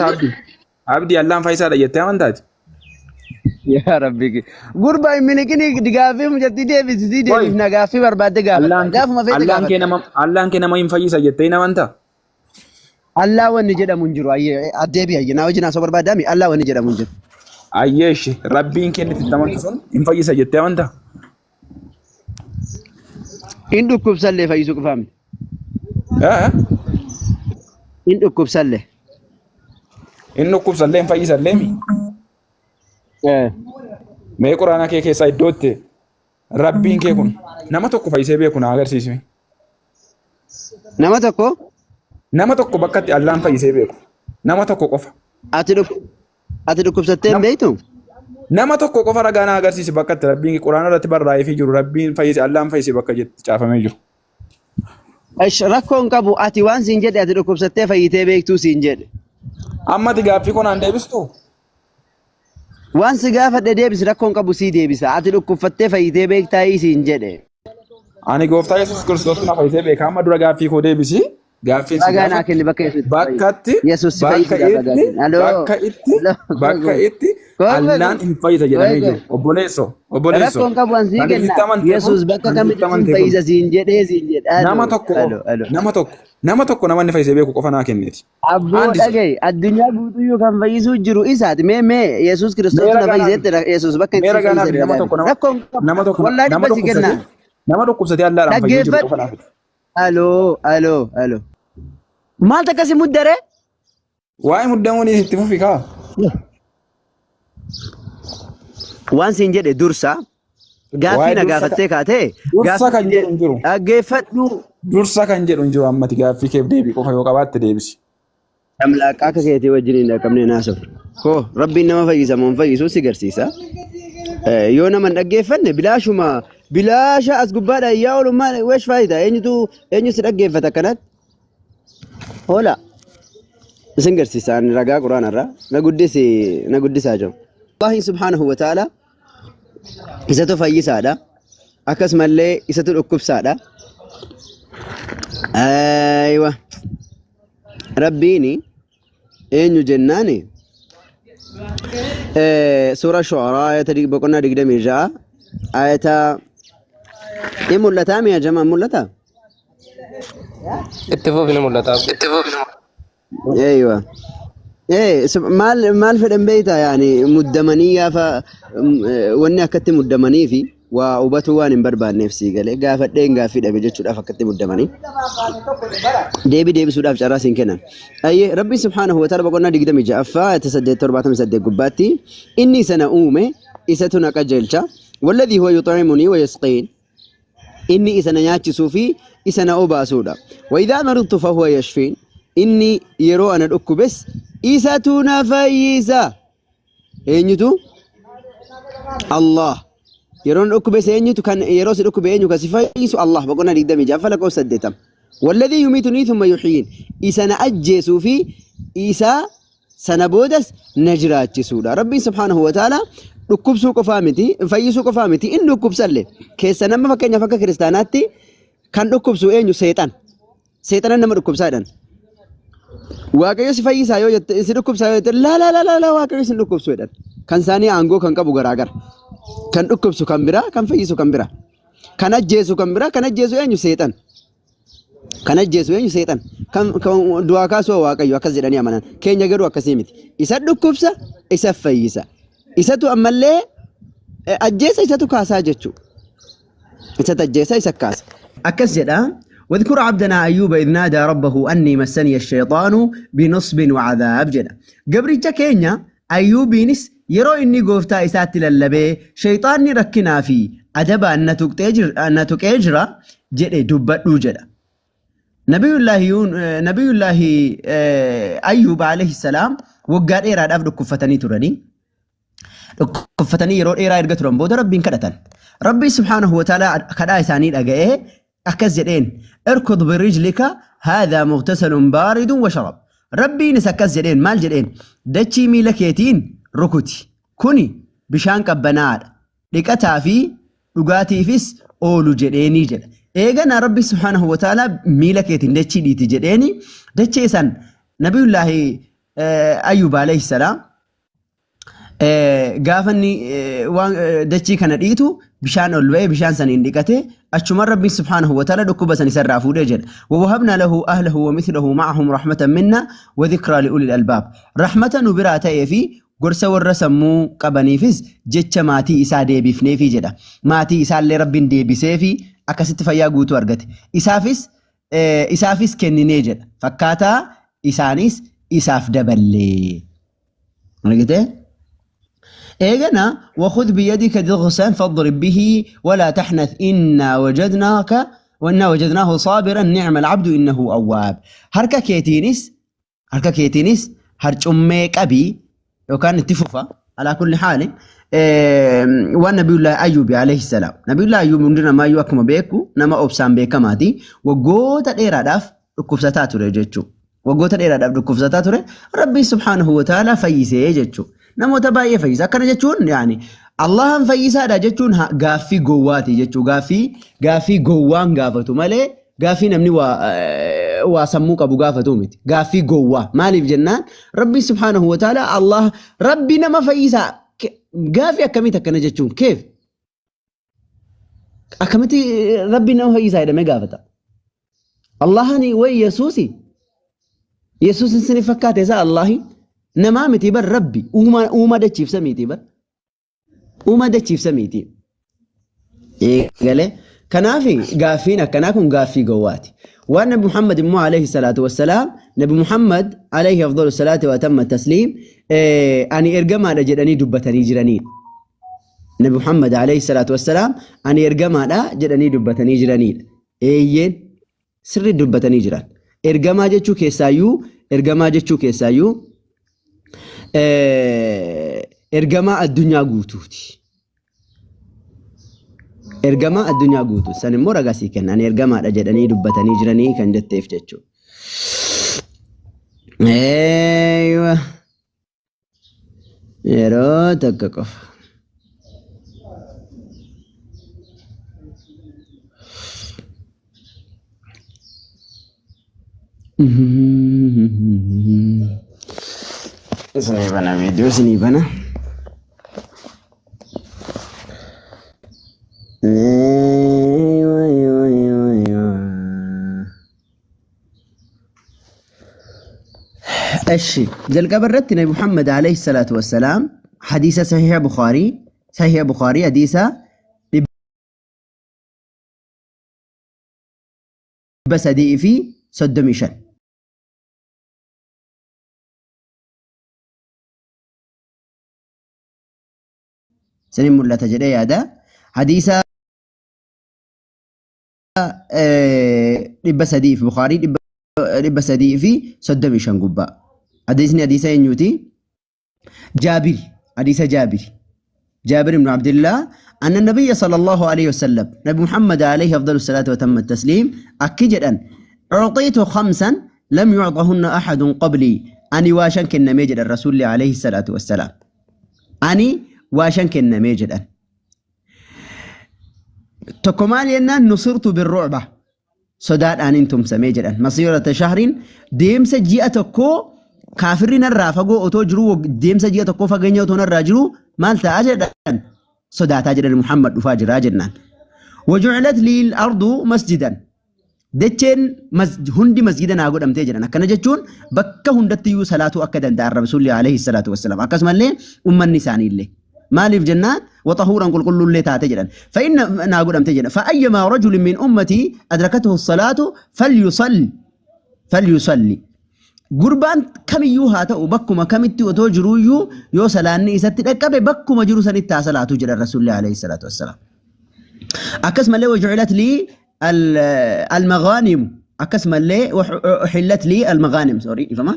Abdi. Abdi Allaan fayyisaadha jettee amantaati? Yaa Rabbi. Gurbaa hin miliqini gaaffii mucattii deebisisii Qoy. deebifna gaaffii barbaadde gaafadha. Allaan Gaafuma feete Allaan kee gaafadha. nama Allaan kee nama hin fayyisa jettee hin amantaa? Allaa wanni jedhamu hin jiru. Ayyee addeebi ayyee naa wajjin haasoo barbaadaami allaa wanni jedhamu hin jiru. Ayyeeshi rabbiin kee inni itti amantu sun hin fayyisa jettee amantaa? In dhukkubsallee fayyisuu qofaa miti. Eh? In dhukkubsallee. Inni dhukkubsallee hin fayyisallee mi? Eh. Mee quraana kee keessaa iddoo itti rabbiin kee kun nama tokko fayyisee beeku na agarsiisi. Nama tokko Nama tokko bakka itti Allaan fayyisee beeku. Nama tokko qofa. ati dhuk- ati dhukkubsattee hin beektu? Nama tokko qofa ragaa na agarsiisi bakka itti rabbiin quraana irratti barraa'ee fi jiru rabbiin fayyise Allaan fayyise bakka jetti caafamee jiru. Ish, Rakkoo hin qabu ati waan siin jedhe ati dhukkubsattee fayyitee beektuu siin jedhe. Amma ati gaaffii koo naan deebistu? Waan si gaafadhe deebisi rakkoo hin qabu sii deebisa. Ati dhukkubfattee fayyitee beektaa siin jedhe. Ani gooftaa Yesuus Kiristoos na fayyisee beeka. Amma dura gaaffii koo deebisi. Gaaffiin si Ragaa naa gaafadhe kenni bakka Yesuus si fayyise. bakkatti Yesuus si bakka fayyisuudhaaf ragaa itti kenni. Aloo. bakka itti Aloo. bakka itti Koo Allaan hin fayyisa jedhamee koo. jiru. Obboleesso obboleesso Rakkoon qabu an sii kan kenna. itti amante kun Yesuus bakka kan itti kamitti siin amante kun fayyisa siin jedhee siin jedhe. nama Aloo. tokko Aloo. Aloo. nama tokko nama tokko nama inni fayyisee beeku qofa naa kenneeti. Abboo Andi sun. dhaga'i addunyaa guutuyyuu kan fayyisuu jiru isaati. Mee mee Yesuus Mee Kiristoos na ragaa naa fayyiseetti fidi. Yesuus bakka Mee itti ragaa naa fayyise fidi nama ragaa tokko fidi. nama Rakkoon qabu. nama tokko Wallaahi nama dhibba si kenna. dhukkubsatee nama dhukkubsatee Allaadhaan fayyee jiru Dhaggeeffadhu. qofa naa fidi. Aloo aloo aloo. Maaltu akkasi muddaree? Waa'ee muddamuun itti fufi kaa. Waan siin jedhe dursa gaaffii Waa'ee na dursa gaafattee kaatee dursa gaaffii kan jedhu hin jiru. dhaggeeffadhu. Dursa kan jedhu hin jiru ammati gaaffii keef deebii qofa yoo qabaatte deebisi. Amlaaqaa akka keetii wajjin hin dhaqqabne naasuf. Koo rabbiin nama fayyisa moo hin fayyisu si garsiisa. Yoo nama hin dhaggeeffanne bilaashuma bilaasha as gubbaadha iyyaa oolummaa weesh faayidaa eenyutu eenyu si dhaggeeffata akkanatti. Hoola isin garsiisa ani ragaa quraana irraa na guddisi na guddisaa jiru. Allahin subhaanahu wa ta'ala isatu fayyisaadha. Akkasumallee isatu dhukkubsaadha. Aywa. Rabbiini eenyu jennaani suura shu'araa ayata boqonnaa 26 ayata ni mul'ataa mi'a jamaa mul'ata? Itti fufi ni mul'ata. Eeywa. Ee, maal maal fedhan beektaa yaani muddamanii gaafa wanni akkatti muddamanii fi waa hubatuu waan hin barbaanneef sii galee gaafadheen gaaffii dhabe jechuudhaaf akkatti muddamanii deebii deebisuudhaaf carraa siin kennan. Ayyee Rabbiin subhaanahu wa ta'ala boqonnaa 26ffaa ayata 8 78 gubbaatti inni isa na uume isatu na qajeelcha walladhii huwa yux'imunii wa yasqiin inni isa na nyaachisuu fi isa na obaasuudha. Wa idhaa maridtu fahuwa yashfiin inni yeroo ana dhukkubes isatu na fayyisa. Eenyutu? Allah. Yeroo na dhukkubes eenyutu kan yeroo si dhukkube eenyu kan si fayyisu Allah boqonnaa 26 lakkoofsa 80. Walladhii yumiitunii thumma yuhyiin isa na ajjeesuu fi isa sana boodas na jiraachisuudha. Rabbiin subhaanahu wa ta'ala dhukkubsuu qofaa miti, fayyisuu qofaa miti, inni dhukkubsalle. Keessa nama fakkeenyaaf akka kiristaanaatti kan dhukkubsu eenyu seexan. Seexana nama dhukkubsaa jedhan. Waaqayyo si fayyisaa yoo jette, si dhukkubsaa yoo jette, laa laa laa laa Waaqayyo si dhukkubsu jedhan. Kan isaanii aangoo kan qabu garaagara. Kan dhukkubsu kan biraa, kan fayyisu kan biraa. Kan ajjeesu kan biraa, kan ajjeesu eenyu seexan. Kan ajjeesu eenyu seexan. Kan du'aa kaasu Waaqayyo akkas jedhanii amanan. Keenya garuu akkasii miti. Isa dhukkubsa, isa fayyisa. Isatu ammallee ajjeesa isatu kaasaa jechuudha. Isatu ajjeesa isa kaasa. Akkas jedha. واذكر عبدنا أيوب إذ نادى ربه أني مسني الشيطان بنصب وعذاب jedha. Gabricha keenya Ayyuubiinis yeroo inni gooftaa isaatti lallabee sheyxaanni rakkinaa fi adabaan na tuqxee jir- na tuqee jira jedhe dubbadhu jedha. Nabiyullaahi Yuun- Nabiyullaahi Ayyuub alayhi salaam waggaa dheeraadhaaf dhukkubfatanii turanii. Dhukkubfatanii yeroo dheeraa erga turan booda Rabbiin kadhatan. Rabbii subhaanahu wa ta'ala kadhaa isaanii dhaga'ee akkas jedheen irkud birijlika haadhaa mughtasalun baaridun wa sharab. Rabbiinis akkas jedheen maal jedheen dachii miila keetiin rukuti. Kuni bishaan qabbanaa'aadha. Dhiqataa fi dhugaatiifis oolu jedheenii jedha. Eeganaa Rabbi subhaanahu wa ta'ala miila keetiin dachii dhiiti jedheeni dachee san Nabiyullaahi Ayyuub alayhi salaam gaafa inni waan dachii kana dhiitu bishaan ol ba'ee bishaan saniin dhiqate achumaan Rabbiin subhaanahu wa ta'ala dhukkuba san isarraa fuudhee jedha. Wawahabna lahu ahlahu wa mithlahu ma'ahum rahmatan minna wa dhikraa li'ulil albaab. Rahmata nu biraa ta'ee fi gorsa warra sammuu qabaniifis jecha maatii isaa deebifneefi jedha. Maatii isaallee Rabbiin deebiseefi akkasitti fayyaa guutuu argate. Isaafis isaafis kenninee jedha. Fakkaataa isaanis isaaf daballee. Argitee? Eegana وخذ بيدك ضغثا فاضرب به ولا تحنث إنا وجدناك وإنا وجدناه صابرا نعم العبد إنه أواب. Harka keetiinis harka keetiinis harcummee qabii yookaan itti fufa alaa kulli haali waan Nabiyullaahi Ayyuubi alayhi salaam. Nabiyullaahi Ayyuub hundi namaayyuu akkuma beeku nama obsaan beekamaati. Waggoota dheeraadhaaf dhukkubsataa ture jechuudha. Waggoota dheeraadhaaf dhukkubsataa ture. Rabbiin subhaanahu wa ta'ala fayyisee jechuudha. Namoota baay'ee fayyisa. Akkana jechuun yaani Allahan fayyisaadha jechuun gaaffii gowwaati jechuudha. Gaaffii gowwaan gaafatu malee gaaffii namni waa sammuu qabu gaafatu miti. Gaaffii gowwaa. Maaliif jennaan Rabbi subhaanahu wa ta'ala Allah Rabbi nama fayyisaa. Gaaffii akkamiiti akkana jechuun keef? Akkamitti Rabbi nama fayyisaa jedhamee gaafata? Allahani way Yesuusi. Yesuus isin fakkaate isaa Allahi namaa miti bar Rabbi uuma dachiif samiiti bar. Uuma dachiif samiiti. Eegalee kanaaf gaaffiin akkanaa kun gaaffii gowwaati. Waan Nabi Muhammad immoo alayhi salaatu wassalaam Nabi Muhammad alayhi afdalu salaati wa atamma tasliim ani ergamaadha jedhanii dubbatanii jiraniidha. Nabi Muhammad alayhi salaatu wassalaam ani ergamaadha jedhanii dubbatanii jiraniidha. Eeyyeen sirri dubbatanii jiran. Ergamaa jechuu keessaayyuu ergamaa jechuu keessaayyuu ergamaa addunyaa guutuuti. Ergamaa addunyaa guutuu. San immoo ragaa sii kenna. Ani ergamaadha jedhanii dubbatanii jiranii kan jetteef jechuudha. Eeywa. Yeroo tokko qofa. Isinii bana viidiyoo isinii bana. Eeywa, eeywa, eeywa, eeywa. Eshi jalqaba irratti Nabi Muhammad alayhi salaatu wassalaam hadiisa sahiha Bukhaarii sahiha Bukhaarii hadiisa 335. Sinin mul'ata jedhee yaada. Hadiisa 300 fi Bukhaarii 335 gubbaa. Hadiisni hadiisa eenyuuti? Jaabiri. Hadiisa Jaabiri. Jaabir ibn Abdullah anna nabiyya sallallahu alayhi wasallam Nabi Muhammad alayhi afdalu salaatu wa tamma tasliim akki jedhan ucxiitu khamsan lam yucxahunna ahadun qablii ani waa shan kennamee jedhan rasuulli alayhi salaatu wassalaam ani waa shan kennamee jedhan Tokko maal jennaan nusirtu birru'ba sodaadhaan hin tumsamee jedhan. Masiirata shahriin deemsa ji'a tokkoo kaafirri narraa fagoo otoo jiruu deemsa ji'a tokkoo fageenya otoo narraa jiruu maal ta'a jedhan sodaataa jedhan Muhammad dhufaa jiraa jennaan. Waju'ilat liil ardu masjidan dacheen hundi masjida naa godhamtee jedhan. Akkana jechuun bakka hundatti iyyuu salaatuu akka danda'an Rasuulli alayhi salaatu wassalaam. Akkasumallee ummanni isaaniillee. Maaliif jennaan waxahuuran qulqulluullee taate jedhan. Fa'inna naa godhamtee jedhan. Fa'ayyamaa rajulin min ummatii adrakatuhu salaatu falyusalli falyusalli. Gurbaan kamiyyuu haa ta'u bakkuma kamitti otoo jiruuyyuu yoo salaanni isatti dhaqqabe bakkuma jiru sanitti haa salaatu jedhan Rasuulli alayhi salaatu wassalaam. Akkasumallee waju'ilat lii al-maghaanimu akkasumallee uhillat lii al-maghaanim sorry ifama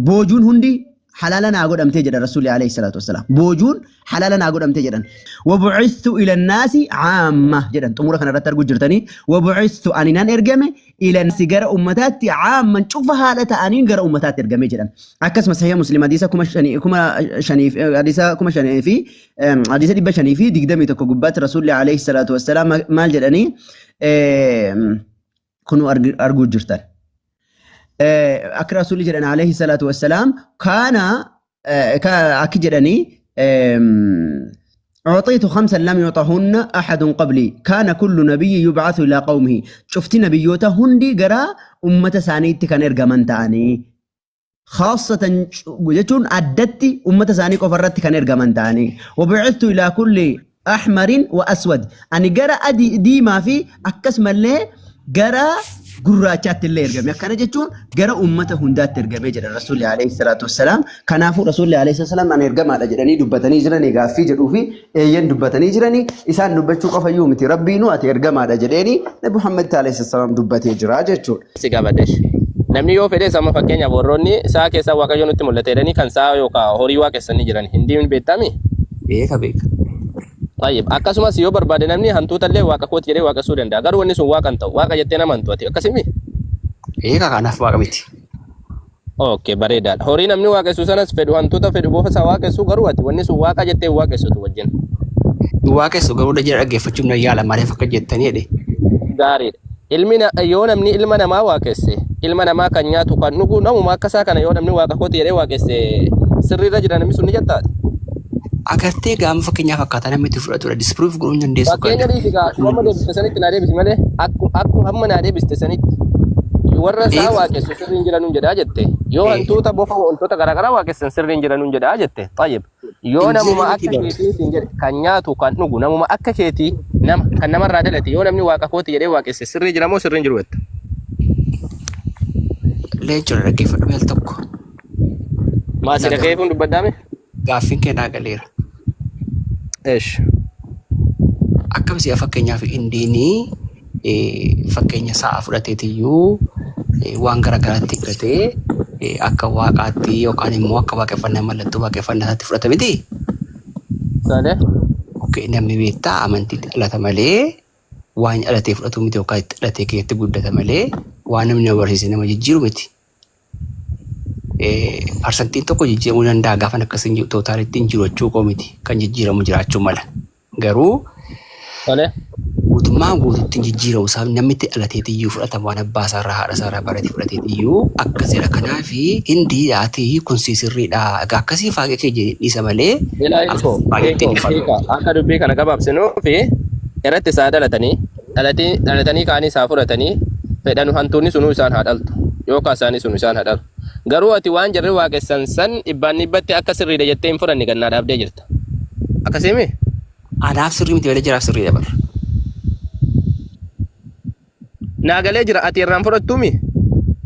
boojuun hundi halaala naa godhamtee jedhan rasuulli alayhi salaatu wassalaam boojuun halaala naa godhamtee jedhan wabu'ithtu ila naasi caamma jedhan xumura kana irratti arguu jirtanii wabu'ithtu ani nan ergame ila naasi gara ummataatti caamman cufa haala ta'aniin gara ummataatti ergame jedhan akkasuma sahiha muslim hadiisa 5000 hadiisa 5000 fi Hadiisa 521 gubbaatti Rasuulli alayhi salaatu wassalaam maal jedhanii kunuu arguu jirtan. Akka Rasuulli jedhan alayhi salaatu wassalaam kaana akki jedhanii أعطيت خمسا لم يعطهن أحد قبلي كان كل نبي يبعث إلى قومه. شفت نبيوتا هندي جرا أمة سانيتي كان إرجمان تاني خاصة jechuun addatti ummata isaanii qofa irratti kan ergaman ta'anii. وبعثت إلى كل أحمر وأسود. Ani gara adii diimaa fi akkasumallee gara gurraachaatti illee ergame. Akkana jechuun gara ummata hundaatti ergame jedha Rasuulli alayhi salaatu wassalaam. Kanaafuu Rasuulli alayhi salaam ani ergamaadha jedhanii dubbatanii jiranii gaaffii jedhuu fi eeyyan dubbatanii jiranii isaan dubbachuu qofa iyyuu miti, Rabbiinuu ati ergamaadha jedheeni Nabi Muhammad alayhi salaam dubbatee jira jechuudha. Si gaafadhesh. Namni yoo fedhe sama fakkeenyaaf warroonni sa'a keessaa Waaqayyo nutti mul'ate jedhanii kan sa'a yookaan horii waaqessanii jiran hindi beektami? Beeka, beeka. Tayyib. Akkasumas yoo barbaade namni hantuuta illee waaqa kooti jedhee waaqessuu danda'a. Garuu wanni sun waaqa hin ta'u. Waaqa jettee nama hin to'ati. Akkasimi? Beeka, kanaaf waaqa miti. Okay, bareedaadha. Horii namni waaqessu sanas fedhu hantuuta fedhu bofa isaa waaqessu, garuu ati wanni sun waaqa jettee hin waaqessutu wajjin. Waaqessu garuu jira dhaggeeffachuuf na yaala maaliif akka jettanii jedhe. Gaariidha. Ilmi yoo namni ilma namaa waaqesse, ilma namaa kan nyaatu kan dhugu namuma akka isaa kana yoo namni waaqa kooti jedhee waaqesse sirriirra jira namni sun ni jettaati. Agartee gaama fakkeenyaaf akkaataa namni itti fudhatudha. Disprove godhuu hin dandeessu. Fakkeenya dhiisi gaa, amma deebiste sanitti naa deebisi malee akku hamma naa deebiste sanitti warra isaa waaqessu sirriin jira nuun jedhaa jette. Yoo hantuuta bofa wantoota garaagaraa waaqessan sirriin jira nuun jedhaa jette. Tayyib. Yoo Hin namuma jiran akka miti bara. keetii siin jedhe kan nyaatu kan dhugu namuma akka keetii nama kan namarraa dhalate yoo namni waaqa kooti jedhee waaqesse sirrii jira moo sirriin jiru jetta? Leencoo, dhaggeeffadhu meel tokko. Maasii dhaggeeffuun dubbaddaame? Gaaffiin kee naa galeera. Eesh. Akkam si'a fakkeenyaaf indiinii fakkeenya sa'a fudhateetiyyuu waan garaagaraatti gatee akka waaqaatti yookaan immoo akka waaqeffannaa mallattoo waaqeffannaa isaatti fudhata miti. Tole. Okay, namni beektaa amantiitti dhalata malee waan dhalatee fudhatu miti yookaan itti dhalatee keessatti guddata malee waan namni nama barsiise nama jijjiiru miti. Parsantiin tokko jijjiiramuu danda'a gaafa akkas hin jiru totalitti hin jiru jechuu koo miti, kan jijjiiramu jiraachuu mala. Garuu guutummaa guututti hin jijjiiramu, sababni namni itti dhalateetiyyuu fudhatama waan abbaa isaarraa haadha isaarraa barate fudhateetiyyuu akkasidha. Kanaaf hindii ati kun si sirriidha egaa akkasii faaqee kee jedhee dhiisa malee Ilaa hiikoo, baay'eetti hiikoo, hin falmu. hiika. Akka dubbii kana gabaabsinuu fi irratti isaa dhalatanii, dhalatanii kaanii isaa fudhatanii fedhanu hantuunni sunuu isaan haa dhaltu. Yookaan isaanii sun isaan haa dhaltu. Garuu ati waan jarri waaqessan san dhibbaan dhibbatti akka sirriidha jettee hin fudhanne gannaa dhaabdee jirta. Akkasiimi? Anaaf sirrii miti malee jiraaf sirriidha bara. Naa galee jira, ati irraan fudhattuumi?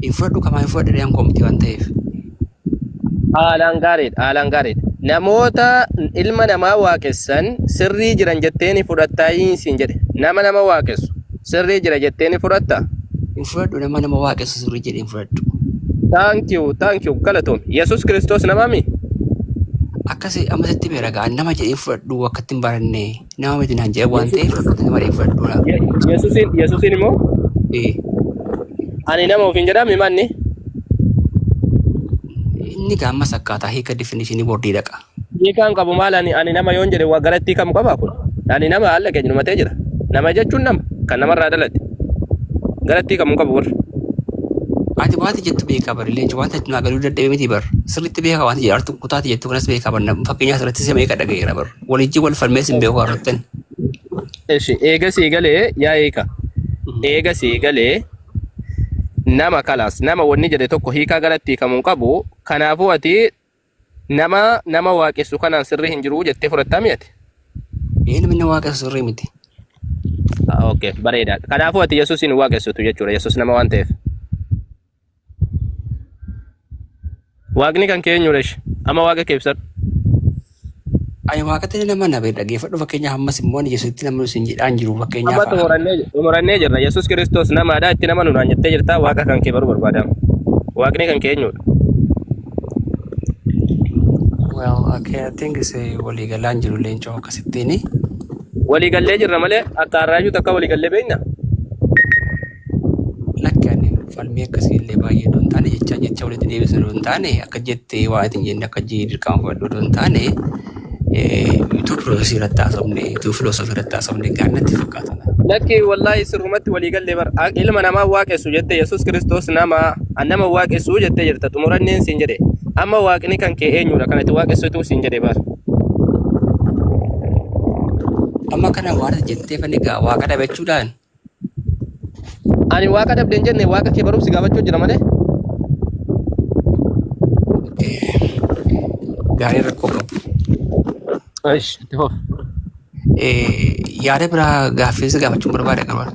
Hin fudhadhu, kamaa hin fudhadhe dhiyaan koo miti waan ta'eef. Haalaan gaariidha, haalaan gaariidha. Namoota ilma namaa waaqessan sirrii jiran jettee ni fudhattaa siin jedhe. Nama nama waaqessu sirrii jira jettee ni fudhatta? Hin fudhadhu, nama nama waaqessu sirrii jedhee hin fudhadhu. Thank you, thank you, galatoom. Yesus Kiristoos namaami? Akkas amma sitti beera gaa, nama jedhee hin fudhadhu, akka ittiin baranne nama miti naan jedhe waan ta'eef akkatti nama jedhee hin fudhadhu. Yesuusiin immoo ani nama ofiin jedhami manni? Inni gaammas akkaataa hiika definitionii boordii dhaqa. Hiikaan qabu maal, ani nama yoon jedhe waa garatti kam qaba kun? Ani nama haala keenya dhumatee jira. Nama jechuun nama kan namarraa dhalate. Garatti kam qabu warri. Ati waanti jettu beekaa bari leenci, wanta naa galuu dadhabe miti bar. Sirriitti beekaa wanti jedhu kutaati jettu kanas beekaa bar, fakkeenyaaf asirratti si meeqa dhagayeera bar. Walijji wal falmees hin beeku harrattan. Eshi eega sii galee yaa hiika. Eega sii galee nama kalaas nama wanni jedhe tokko hiikaa galatti hiikamuu qabu. Kanaafuu ati nama nama waaqessu kanaan sirrii hin jiru jettee fudhattaa mi'ate. Ee, namni nama waaqessu sirrii miti. Okay, bareedaadha. Kanaafuu ati Yesuusin waaqessitu jechuudha. Yesuus nama waan ta'eef. Waaqni kan kee eenyudha ishee? Amma waaqa kee ibsadhu. Ani waaqatti nama na beekna dhaggeeffadhu, fakkeenyaaf ammas immoo ani Yesuusitti nama sin jedhaan jiru fakkeenyaaf. Amma xumurannee jirra. Yesuus Kiristoos namaadha itti nama nunaan jettee jirta. Waaqa kan kee baruu barbaadama. Waaqni kan kee eenyudha? Well, okay, I think is waliigalaan jiru leencoo akkasittiin. Waliigallee jirra malee akka har'aayyuu takka waliigallee beekna. Lakki, ani falmii akkasii illee baay'ee odoo hin taane jecha jecha walitti deebisan odoo hin taane akka jettee waa itti hin jenne akka jee dirqama fudhadhu odoo hin taane Utuu piroosesii irratti haasofne, utuu filoosofii irratti haasofne gaarii natti fakkaata. Lakki, wallaahi sirrumatti walii gallee bar. Ilma namaa waaqessu jette, Yesuus Kiristoos nama an nama waaqessu jettee jirta, xumuranneen siin jedhe. Amma waaqni kan kee eenyudha kan ati waaqessitu siin jedhe bar. Amma kana waan ati jettee fani egaa waaqa dhabachuudhaan. Ani waaqa dhabde hin jenne, waaqa kee baruuf si gaafachuu jira malee. Gaarii, rakkoo qabu. Ish, itti fufi. Yaada biraa gaaffii si gaafachuun barbaada garuu.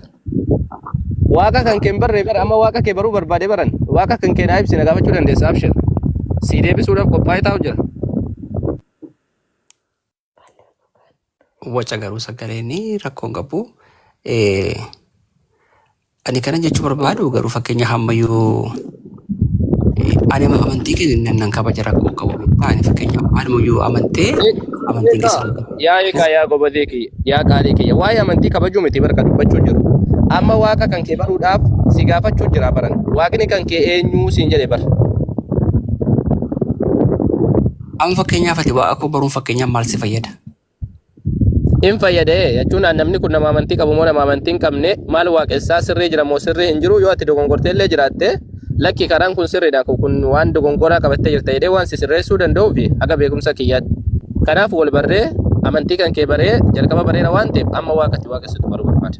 Waaqa kan kee hin barree bara, amma waaqa kee baruu barbaade baran, waaqa kan kee naa ibsi na gaafachuu dandeessa, abshir. Si deebisuudhaaf qophaa'ee taa'u jira. Waca garuu sagaleen rakkoo hin qabu. Ani kana jechuu barbaadu garuu fakkeenya hammayyuu ani amantii keenya nan kabaja, rakkoo qabu. Ani fakkeenya maalumayyuu amantee amantiin keessa Yaa eegaa, yaa gobadee kiyya, yaa qaalii kiyya, waa'ee amantii kabajuu miti barka dubbachuu jiru. Amma waaqa kan kee baruudhaaf si gaafachuu jira baran. Waaqni kan kee eenyuu siin jedhe bar. Amma fakkeenyaaf ati waaqa koo baruun fakkeenyaaf maal si fayyada? In fayyadee jechuun namni kun nama amantii qabu moo nama amantii hin qabne, maal waaqessaa, sirrii jira moo sirrii hin jiru, yoo ati dogongortee illee jiraatte, lakki karaan kun sirriidha, kun waan dogongoraa qabattee jirta jedhee waan si sirreessuu danda'uu fi haga beekumsa kiyyaatti. Kanaaf wal barree amantii kan kee baree jalqaba bareera waan ta'eef amma waaqatti waaqessitu baruu barbaada.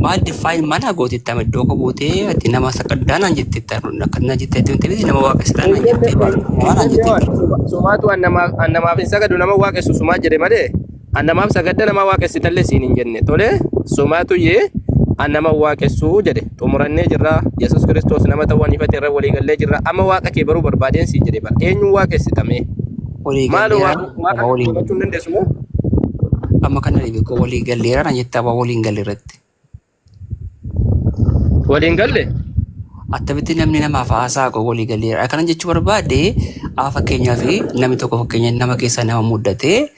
Maal define mana gootetti amma iddoo koo buutee ati nama saqaddaa naan jetteetta, akkana jetteetti miti, nama waaqessitaa naan jettee, waaqeffama naan jetteetta. Sumaatu an namaaf hin sagadu, nama waaqessu sumaa jedhe malee an namaaf sagadda nama waaqessitallee siin hin jenne. Tole, sumaatu yee an nama waaqessuu jedhe, xumurannee jirra. Yesus Kiristoos nama ta'uu ifate irra walii gallee jirra. Amma waaqa kee baruu barbaadeen siin jedhe bara, eenyuun waaqessitame? Walii Maaloo galleera waaqa kee waliin hubachuu hin dandeessu moo? Amma kana dhibe koo, walii galleera naan jettaa waa waliin galle irratti. Waliin galle. Attamitti namni namaaf haasaa koo walii galleera. Akkana jechuu barbaade, haa fakkeenyaaf namni tokko fakkeenya nama keessaa nama muddatee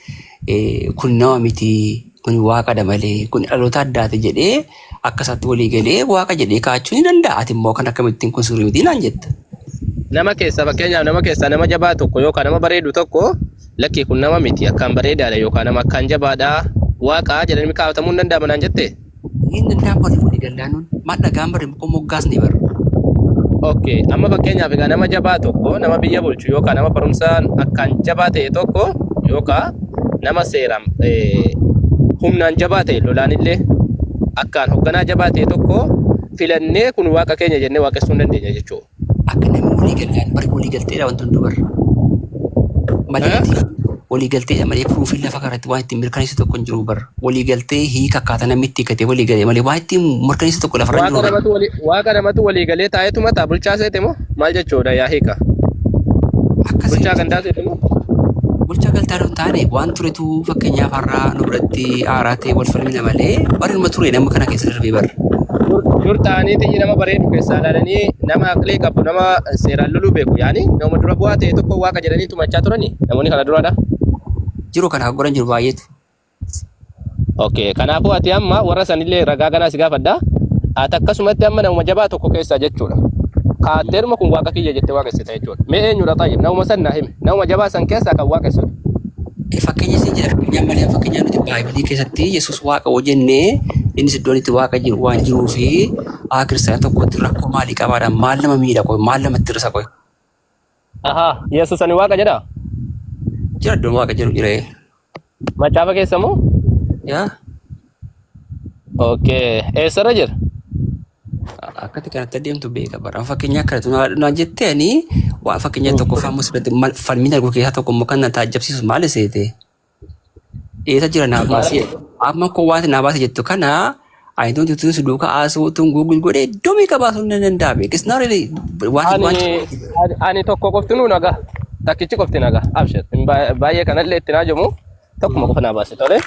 kun nama miti, kun waaqadha malee, kun dhaloota addaati jedhee akka isaatti walii galee waaqa jedhee kaa'achuu ni danda'a. Ati immoo kan akkamittiin kun sirrii miti naan jetta? Nama keessa, fakkeenyaaf nama keessaa nama jabaa tokko yookaan nama bareedu tokko, lakki kun nama miti, akkaan bareedaadha yookaan nama akkaan jabaadha, waaqaa jedhanii kaa'atamuu hin danda'ama naan jette. Inni danda'amu walii walii gallaan nun maal dhagaan bare muka moggaasni bara. Okay, amma fakkeenyaaf egaa nama jabaa tokko, nama biyya bulchu yookaan nama barumsaan akkaan jabaa ta'e tokko yookaan nama seeraan humnaan jabaa ta'e, lolaanillee akkaan hoogganaa jabaa ta'e tokko filannee kun waaqa keenya jennee waaqessuu hin dandeenya jechuudha. Akka namni walii gallaan bari walii galteedha wanti hunduu bara. Malee ati walii galteedha malee proofiin lafa kanarratti waan ittiin mirkaneessu tokko hin jiru bara. Walii galtee hiika akkaataa namni itti hiikkatee walii galee malee waan ittiin mirkaneessu tokko lafarra hin Waaqa jiru bara. namatu walii waaqa namatu walii galee taa'eetu mataa bulchaa seete moo maal jechuudha, yaa hiika? Akkasii Bulchaa gandaa seete moo? Bulchaa galtaa hin taane, waan turetu fakkeenyaaf har'aa nu biratti haaraa ta'e wal falmina malee barinuma ture nama kana keessa darbee bara. Dur ta'anii xiyyi nama bareedu keessaa ilaalanii, nama aqlii qabu, nama seeraan loluu beeku, yaani nama dura bu'aa ta'e tokko waaqa jedhanii tumachaa turani namoonni kana duraadha. Jiru, kana godhan jiru baay'eetu. Okay, kanaafuu ati amma warra sanillee ragaa ganaa si gaafadha. Ati akkasumatti amma nama jabaa tokko keessaa jechuudha. Kaatteeruma kun waaqa kiyya jettee waaqessita jechuudha. Mee eenyudha xayyib? Nama san naa hime. Nama jabaa san keessaa kan waaqessitu. Fakkeenya isin jedha, fakkeenyaaf malee fakkeenyaaf nuti baay'ibilii keessatti Yesuus waaqa hoo jennee innis iddoon itti waaqa jiru waan jiruu fi haa kiristaana tokkotti rakkoo maalii qabaadha, maal nama miidha qoy, maal namatti hir'isa qoy? Ahaa, Yesuus ani waaqa jedhaa? Jira, iddoon waaqa jedhu jira. Macaafa keessa moo? Yaa. Okay, eessarra jira? Akkatti kanatti adeemtu beeka bara. Fakkeenya akkanatu naan jettee ani waan fakkeenya tokko faamu sirriitti falmiin arguu keessaa tokko immoo kan na taajjabsiisu maal seete? Eessa jira naa baasii? Amma koo waan naa baasii jettu kana ani tun tun si duukaa haasa'u tun Google godhee iddoo meeqa baasuu ni danda'ame. It's not really waan waan Ani tokko qofti nuu nagaa. Takkichi qofti nagaa. Abshir. Baay'ee kanallee itti naa jimu tokkuma qofa naa baase tole.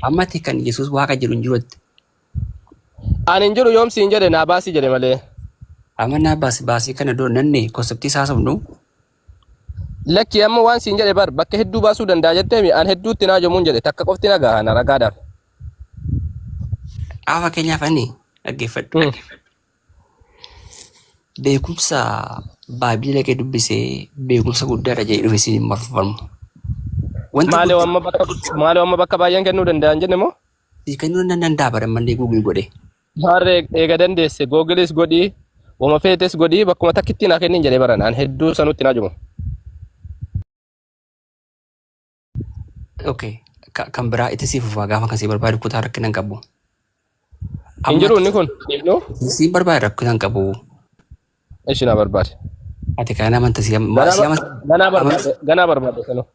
Ammatti kan Yesuus waaqa jedhu hin jirutti. Ani hin jiru yoom siin jedhe, naa baasii jedhe malee. Amma naa baasi baasii kana doo nanne conceptii isaa haasofnu. Lakki, amma waan siin jedhe bar, bakka hedduu baasuu danda'a jetteemi, an hedduutti naa jimuun jedhe, takka qofti nagaa na ragaadhaaf. Haa, fakkeenyaaf ani dhaggeeffadhu. Beekumsa baabilii dhaqee dubbisee beekumsa guddaadha jedhee dhufe siin hin marfamu. Wanti Maaloo guddaa amma bakka maaloo amma bakka baay'een kennuu danda'an jenne moo? sii kennuu nan danda'a bara mallee Google godhe. Harree eega dandeesse Googleis godhii wama feetes godhii bakkuma takkitti naa kennin jedhee baran an hedduu sanutti naa jiru. Okay. Kan biraa itti sii fufaa gaafa kan sii barbaadu kutaa rakkina hin qabu. Hin Amma jiru inni kun dhiifnu sii barbaadu rakkina hin qabu. ishi naa barbaade. Ati kan amanta si Ganaa si bar- amanta ganaa barbaade ganaa barbaade sanuu.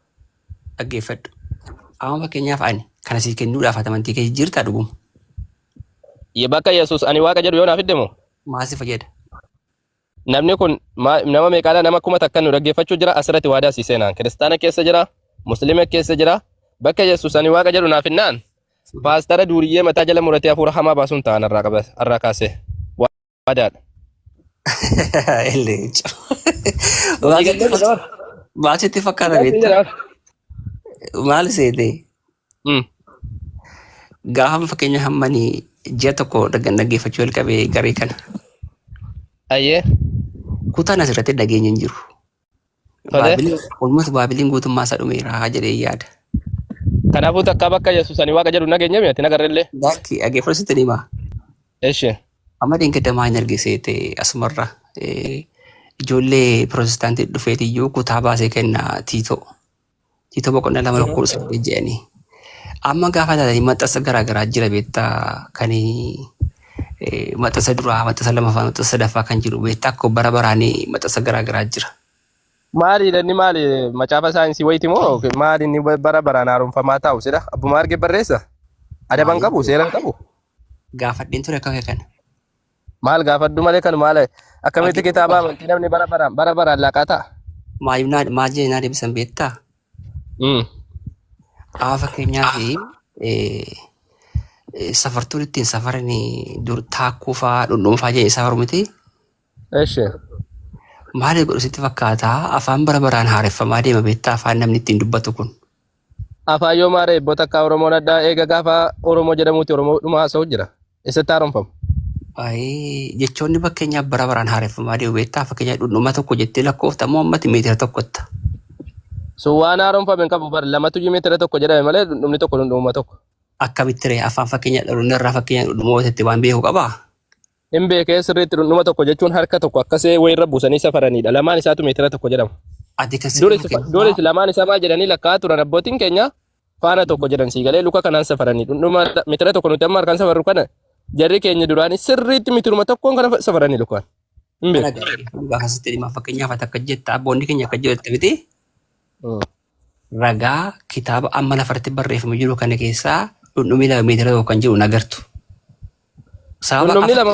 dhaggeeffadhu. Amma fakkeenyaaf ani kana sii kennuudhaaf ati amantii kee jirtaa dhuguma. Bakka Yesuus ani waaqa jedhu yoo naaf fidde moo? Maal si fayyada? Namni kun nama meeqaadha? Nama 1000 nu dhaggeeffachuu jira asirratti waadaa sii seenaan. Kiristaana keessa jira, Musliima keessa jira. Bakka Yesuus ani waaqa jedhu naaf hinnaan paastara duuriyyee mataa jala muratee hafuura hamaa baasuun ta'an irraa qaba irraa kaasee. Waadaadha. Leenca. Walii galtee jira bara. Maal sitti fakkaata Dhugaa siin beektaa? jedha. Maal seete? Gaafa fakkeenya hammanii ji'a tokko dhaggeeffachuu jalqabee garee kana. Ayyee. Kutaan asirratti dhageenya hin jiru. Tole. Baabiliin olmoota baabiliin guutummaa isaa dhumeera jedhee yaada. Kanaafuu takkaa bakka Yesuus ani waaqa jedhu nageenya mi'ati nagarrellee. Lakki dhaggeeffachuu sitti hima. Eshi. Amma dheengaddamaa hin argiseete asumarra ijoollee pirootestaantii dhufeetiyyuu kutaa baasee kenna Tiitoo. Tiitoo boqonnaa 2 lakkoofsa 8 jedhanii. Amma gaafa ilaalanii maxxansa garaa garaa jira beektaa kan maxxansa duraa, maxxansa lamaffaa, maxxansa sadaffaa kan jiru beektaa akka bara baraan maxxansa garaa garaa jira. Maali inni maali macaafa saayinsii wayiiti moo maali inni bara baraan haaromfamaa taa'u sidha? Abbuma arge barreessa? Adaban Maaliif qabu seera hin qabu? gaafadheen ture akka kana. Maal gaafadhu malee kan maal akkamitti kitaaba amantii namni bara baraan bara baraan laqaa ta'a? Maaliif naa maal jedhee naa deebisan beektaa? Amma fakkeenyaaf safartuun ittiin safaran dur taakkuu fa'aa dhundhuma fa'aa jedhee safaru miti. Eshi. Maali godhu sitti fakkaata afaan bara baraan haareffamaa deema beektaa afaan namni ittiin dubbatu kun. Afaan yoo maaree ebboo takkaa Oromoon addaa eega gaafa Oromoo jedhamuuti Oromoo dhuma haasa'u jira. Eessatti haaromfamu? Ayii, jechoonni fakkeenyaaf bara baraan haareffamaa deemu beektaa fakkeenyaaf dhundhuma tokko jettee lakkoofta moo ammatti meetira tokkotta. Sun waan haaromfame hin qabu bar lamatu iyyuu meetira tokko jedhame malee dhundhumni tokko dhundhuma tokko. Akkamitti ree afaan fakkeenya dhaloonni irraa fakkeenya dhundhuma itti waan beeku qabaa? Hin beekee sirriitti dhundhuma tokko jechuun harka tokko akkasee wayirra buusanii safaranidha. Lamaan isaatu meetira tokko jedhama. Ati kan si Duris, dhufu keessaa duris lamaan isaa maal jedhanii lakkaa'aa turan abbootiin keenya faana tokko jedhan sii galee luka kanaan safaranii dhundhuma meetira tokko nuti amma harkaan safarru kana jarri keenya duraanii sirriitti meetiruma tokkoon kana safaranii lukaan. Hin kana beeku. gaarii dhugaa keessatti dhimma fakkeenyaaf ati akka jetta abboonni keenya akka jette miti ragaa kitaaba amma lafarratti barreeffame jiru kana keessaa dhundhumii 2 meetira tokko kan jiru hin agartu. Sababa Dhundhumni lama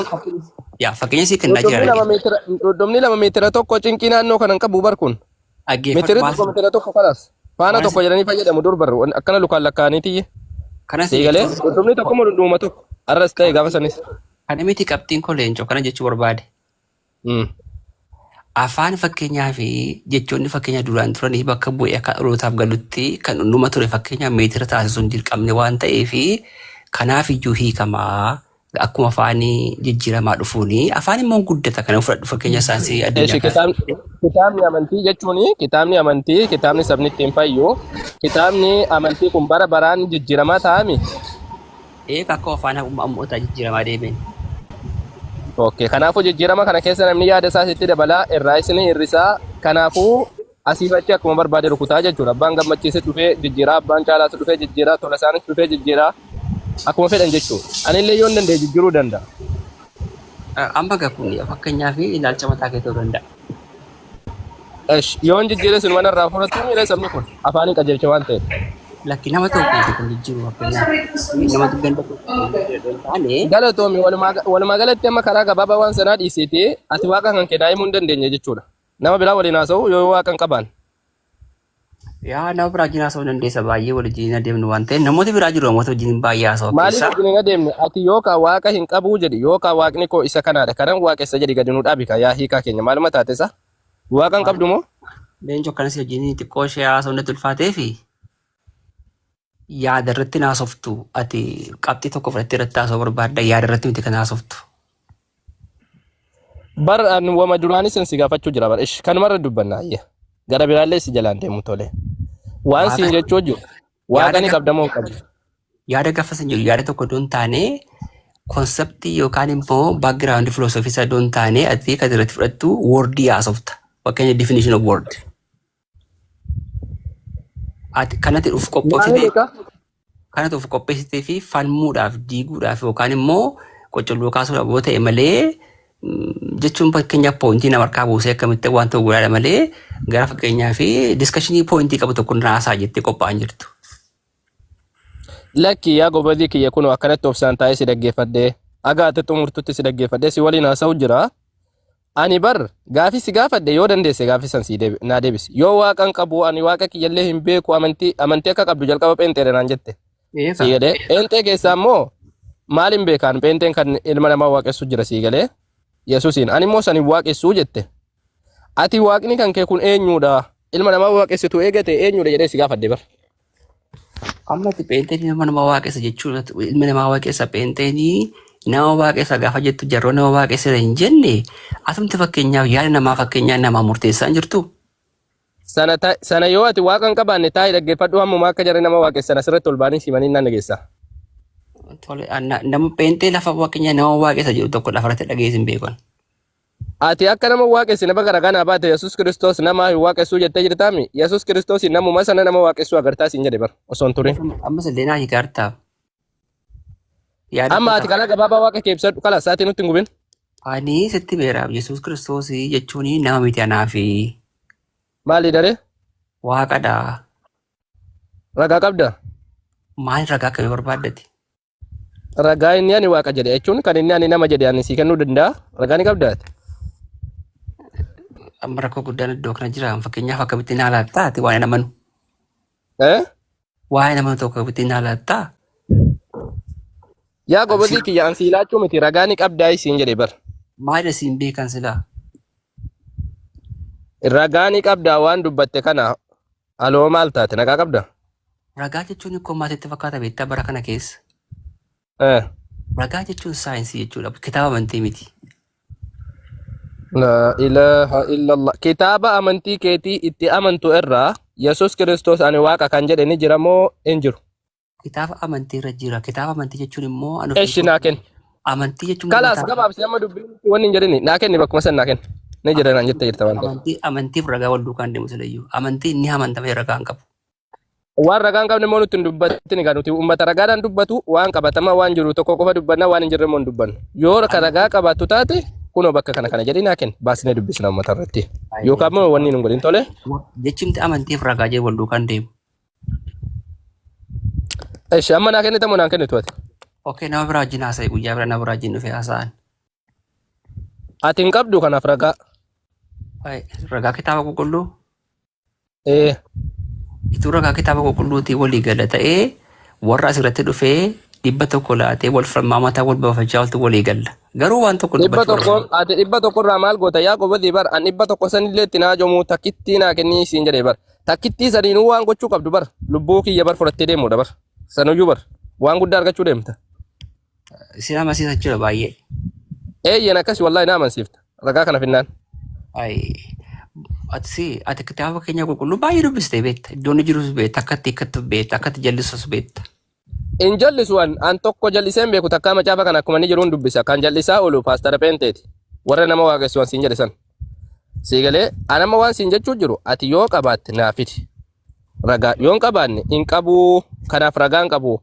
yaa fakkeenya sii kennaa jira dhundhumni 2 dhaggeeffadhu. meetira dhundhumni 2 meetira tokko cinqii naannoo kana hin qabu bar kun. Dhaggeeffadhu Meetira maal tokko meetira tokko kalaas. Faana waan tokko jedhanii fayyadamu dur bar akkana lukaan lakkaa'aniiti. kanas Sii galee jechuun dhundhumni tokko moo dhundhuma tokko arras ta'e gaafa sanis. kana miti qabxiin koo leencoo kana jechuu barbaade. Afaan fakkeenyaa fi jechoonni fakkeenya duraan turanii bakka bu'ee akka dhalootaaf galutti kan dhundhuma ture fakkeenyaaf meetira taasisuun hin dirqamne waan ta'eef kanaaf iyyuu hiikamaa akkuma afaanii jijjiiramaa dhufuuni afaan immoo guddata kana fudhadhu fakkeenya saayinsii addunyaa Eshi kana. kitaabni kitaabni amantii jechuun kitaabni amantii kitaabni sabni ittiin fayyu kitaabni amantii kun bara baraan jijjiiramaa ta'ami. Eega akka afaan ammootaa jijjiiramaa deemeen. Okay, kanaafuu jijjiirama kana keessa namni yaada isaa sitti dabalaa irraa isin hir'isaa kanaafuu asiif achi akkuma barbaade rukutaa jechuudha. Abbaan gammachiise dhufee jijjiiraa, abbaan caalaas dhufee jijjiiraa, tolasaanis dhufee jijjiiraa akkuma fedhan jechuudha. Anillee yoon danda'e jijjiiruu danda'a. Amma egaa kun fakkeenyaaf ilaalcha mataa kee ta'uu danda'a. Esh, yoon jijjiire sun mana irraa fudhatu miira sabni kun afaaniin qajeelcha waan ta'eef. Lakki nama tokko miti kan jijjiiru fakkeenyaaf nama ganda tokko kan jijjiiru hin taane Galatoomi walumaa walumaa galatti amma karaa gabaabaa waan sanaa dhiisiiti ati waaqa kan kee daa'imuu hin dandeenye jechuudha. Nama biraa waliin haasa'u yoo waaqa hin qabaan. Yaa nama biraa wajjin haasa'uu dandeessa baay'ee wal wajjin adeemnu waan ta'eef namoota biraa jiru namoota wajjin baay'ee haasa'u Maaliif keessaa wajjin hin adeemne ati yookaan waaqa hin qabuu jedhi yookaan waaqni koo isa kanaadha kanan waaqessa jedhi gadi nu dhaabi kaa yaa hiikaa keenya maaluma taate isa waaqa hin qabdu moo? Leencoo akkanas wajjin xiqqoo ishee haasa'uun natti ulfaatee fi yaada irratti naasoftu ati qabxii tokko fudhattee irratti haasa'uu barbaadda yaada irratti miti kan haasoftu. Bar an wama duraanis si gaafachuu jira bar ish kanumarra dubbanna ayya. Gara biraallee si jalaan deemu tole. Waan Waaqa siin jechuu jiru. Waaqa yaada ni qabda moo hin qabdu? Yaada gaafa sin jedhu yaada tokko iddoo hin taane konseptii yookaan immoo background philosophy isaa iddoo hin taane ati kan irratti fudhattu wordii haasofta. Fakkeenya definition of word. Ati kanatti dhufu qophoofsitee Maali ka? kanatti of qopheessitee fi falmuudhaaf diiguudhaaf yookaan immoo qocolloo kaasuudhaaf yoo ta'e malee jechuun fakkeenyaaf pointii nama harkaa buusee akkamitti waan ta'u godhaadha malee gara fakkeenyaa fi discussionii pointii qabu tokko naasaa jettee qophaa'an jirtu. Lakki yaa gobazii kiyya kunoo akkanatti obsaan taa'ee si dhaggeeffadhee haga ati xumurtutti si dhaggeeffadhee si waliin haasa'u jira. Ani bar gaafii si gaafadhe yoo dandeesse gaafii san sii deebi naa deebisi. Yoo waaqa hin qabu ani waaqa kiyyallee hin beeku amantii amantii akka qabdu jalqaba pheenxeedha naan jette. Eefa. Sii galee pheenxee keessaa immoo maal hin beekaan pheenxeen kan ilma namaa waaqessu jira sii galee Yesuusiin ani immoo san hin waaqessuu jette. Ati waaqni kan kee kun eenyuudha? Ilma namaa waaqessitu eegate eenyuudha jedhee si gaafadhe bar. Amma ati pheenxeen ilma namaa waaqessa jechuun ilma namaa waaqessa pheenxeenii nama waaqessa gaafa jettu jarroo nama waaqessa hin jenne atumti fakkeenyaaf yaada namaa fakkeenyaa namaa murteessaa hin jirtu. Sana, ta, sana yoo ati waaqa hin qabaanne taa'i dhaggeeffadhu hammumaa akka jarri nama waaqessan asirratti ol ba'anii simanii naan dhageessa. Tole nama pheenxee lafa fakkeenyaa nama waaqessa jedhu tokko lafarratti dhageessin beekan. Ati akka nama waaqessine baga ragaa naa baate Yesuus Kiristoos nama hin waaqessuu jettee jirtaami? Yesuus Kiristoos namuma sana nama waaqessuu agartaa siin jedhe bar osoo hin turin. Ammas illee naa hiikaartaa. Yaada Amma ati koo karaa gabaabaa waaqa kee ibsadhu kala sa'aatii nutti hin gubin. Ani sitti beera Yesuus Kiristoos jechuun nama miti anaafi Maali daree? waaqadha. Ragaa qabda? Maal ragaa akkamii barbaaddati? Ragaa inni ani waaqa jedhe jechuun kan inni ani nama jedhe ani sii kennuu danda'a. Ragaa ni qabda ati. Amma rakkoo guddaan iddoo kana jira. Fakkeenyaaf akkamitti naa laattaa ati waa'ee namanu. Eh? Waa'ee nama tokko akkamitti naa laattaa? Yaa gobazii kiyya an sii laachuu miti ragaa ni qabdaa isiin jedhe bar. Maal isiin beekan silaa? Ragaa ni qabdaa waan dubbatte kana aloo maal taate nagaa qabda? Ragaa jechuun ikkoo maatiitti fakkaata beektaa bara kana keessa. Eh. Ragaa jechuun saayinsii jechuudha. Kitaaba amantii miti. La ilaha illallah. Kitaaba amantii keetii itti amantu irraa Yesuus Kiristoos ani waaqa kan jedhe ni jira moo hin jiru? Kitaaba amantii irra jira. Kitaaba amantii jechuun immoo ani ofii Eshi naa kenni. Amantii jechuun Kalaas mataa gabaabsi amma dubbiin wanni hin jedhini naa kenni bakkuma san naa kenni. Ni jira naan jettee jirta waan ta'eef. Amantii amantiif ragaa wal duukaan deemu silayyuu. Amantii inni amantamee ragaa hin qabu. Waan ragaa hin qabne immoo nutti hin dubbatin egaa nuti uummata ragaadhaan dubbatu waan qabatamaa waan jiru tokko qofa dubbanna waan hin jirre immoo hin dubbannu. Yoo ka ragaa qabaattu taate kunoo bakka kana kana jedhii naa kenni baasnee dubbisna uummata irratti. Yookaan immoo wanni nu godhin tole. Jechumti amantiif ragaa jedhu wal duukaan deemu. Eshi amma naa kennita moo naan kennitu ati? Okay, nama biraa wajjin haasa'e guyyaa bira nama biraa wajjin dhufee haasa'an. Ati hin qabdu kanaaf ragaa. Ay, ragaa kitaaba qulqulluu Ee. Ituu ragaa kitaaba qulqulluutii walii gala ta'ee warra asirratti dhufee 100 laatee wal falmaa mataa wal baafachaa oltu walii galla. Garuu waan tokko Dhibba dubbachuu tokkoon barbaada. ati 100 irraa maal goota yaa gobazii bar an 100 sanillee itti naa jomuu takkittii naa kennii siin jedhee bar takkittii saniinuu waan gochuu qabdu bar lubbuu kiyya bar fudhattee deemuudha bar sanuyyuu bar waan guddaa argachuu deemta. Isin amansiisa jechuudha baay'ee. Eeyyen akkasi wallahi na amansiifta ragaa kana finnaan. Ay, ati si ati kitaaba keenya qulqulluu baay'ee dubbistee beekta. Iddoo inni jirus beekta, akka itti hiikkattu beekta, akka itti jallisus beekta. Hin jallisu an an tokko jallisee hin beeku takkaa macaafa kana akkuma inni jiruun dubbisa kan jallisaa oolu paastara pheenxeeti warra nama waaqessu an siin jedhe san. Sii galee an amma waan siin jechuu jiru ati yoo qabaatte naa fidi. Ragaa yoo hin qabaanne hin qabuu kanaaf ragaa hin qabu.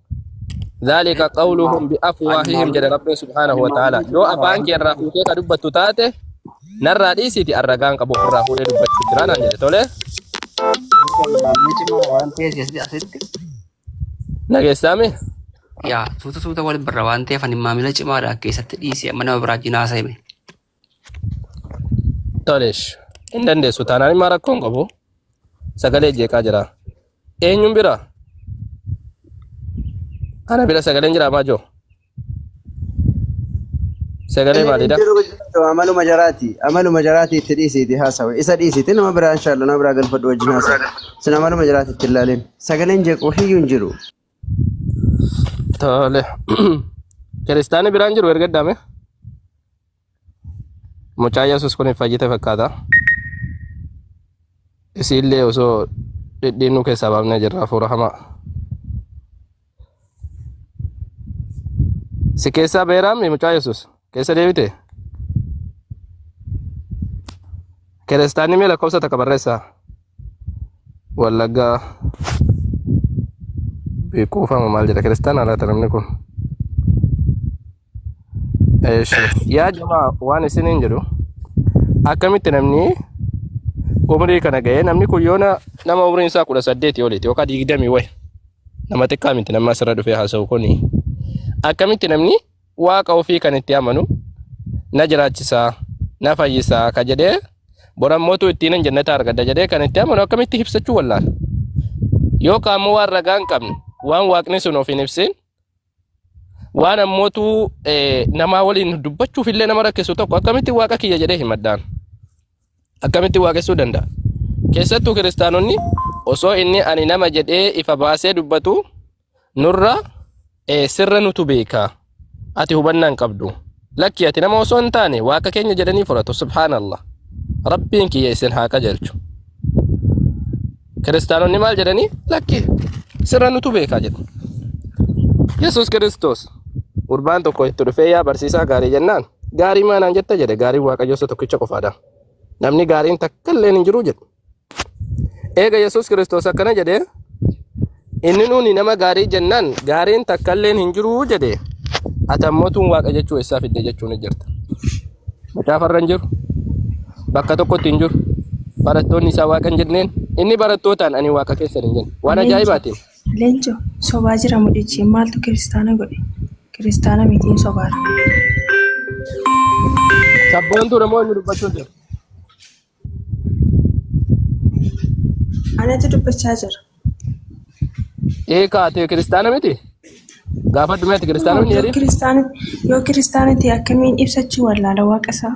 Dhaalika qawluhum bi afwaahihim jedhe Rabbiin subhaanahu wa ta'ala. Yoo afaan kee irraa fuutee ka dubbattu taate narraa dhiisiiti an ragaa hin qabu ofirraa fuudhee dubbachuu jira naan jedhe tole. Waan ta'eef asitti Nageessaami? Yaa suuta suuta wal barra waan ta'eef ani maamila cimaadha keessatti dhiisee amma nama biraa wajjin haasa'ime. Tolesh. Hin dandeessu taanaan immoo rakkoo hin qabu. Sagalee jeeqaa jira. Eenyuun bira? Ana bira sagaleen jira maajoo. Sagalee maalidha? Amaluma jaraati. Amaluma jaraati itti dhiisiiti haasawe. Isa dhiisiiti nama biraa inshallah nama biraa galfadhu wajjin haasawe. Sin amaluma jaraati itti ilaalin. Sagaleen jeequ hiyyuu hin jiru. Tole. Kiristaanni biraan jiru erga dame. Mucaa Yesuus kun fayyite fakkaata. Isiillee osoo Dhidhiinnuu keessaa baafnee jirra hafuura hamaa. Si keessaa beeraami mucaa Yesuus keessa deebite. Kiristaanni mee lakkoofsa takka barreessaa. Wallaggaa beekuufama maal jedha kiristaana laata namni kun. Eeshi. Yaa jamaa waan isiniin jedhu akkamitti namni umrii kana ga'ee namni kun yoona nama umriin isaa 18 oliiti yookaan 20 wayi nama xiqqaa miti namni asirra dhufee haasa'u kuni akkamitti namni waaqa ofii kan itti amanu na jiraachisaa na fayyisaa ka jedhee borammootu ittiin hin jannata argadha jedhee kan itti amanu akkamitti ibsachuu wallaala yookaan ammoo waan ragaa hin qabne waan waaqni sun of hin ibsin waan ammootu namaa waliin dubbachuuf illee nama rakkisu tokko akkamitti waaqa kiyya jedhee himadhaan akkamitti waaqessuu danda'a? Keessattuu kiristaanonni osoo inni ani nama jedhee ifa baasee dubbatu nurra sirra nutu beeka. Ati hubannaa hin qabdu. Lakki ati nama osoo hin taane waaqa keenya jedhanii fudhatu. Subhaanallah. Rabbiin kiyya isin haa qajeelchu. Kiristaanonni maal jedhanii? Lakki sirra nutu beeka jedhu. Yesuus Kiristoos gurbaan tokko itti dhufee yaa barsiisaa gaarii jennaan gaarii maanaan jetta jedhe gaariin Waaqayyo isa tokkicha qofaadha. Namni gaariin takka illee hin jiru jedhe. Eega Yesuus Kiristoos akkana jedhe inni nuuni nama gaarii jennaan gaariin takka illee hin jiru jedhe ati ammoo tun waaqa jechuu eessaa fidde jechuun ni jirta. Macaafarra hin jiru. Bakka tokkotti hin jiru. Barattoonni isaa waaqa hin jenneen inni barattootaan ani waaqa keessan hin jenne. Waan Leenco, ajaa'ibaatiin. Leenco, sobaa jira mucichi maaltu kiristaana godhe? Kiristaana mitiin sobaara. Sabboontuu namoonni dubbachuu jiru. Anatu dubbachaa jira. Eekaa ati kiristaana miti? Gaafadhu mee ati kiristaana miti Yoo jedhiin? kiristaana yoo kiristaana ta'e akkamiin ibsachuu wallaala waaqa isaa?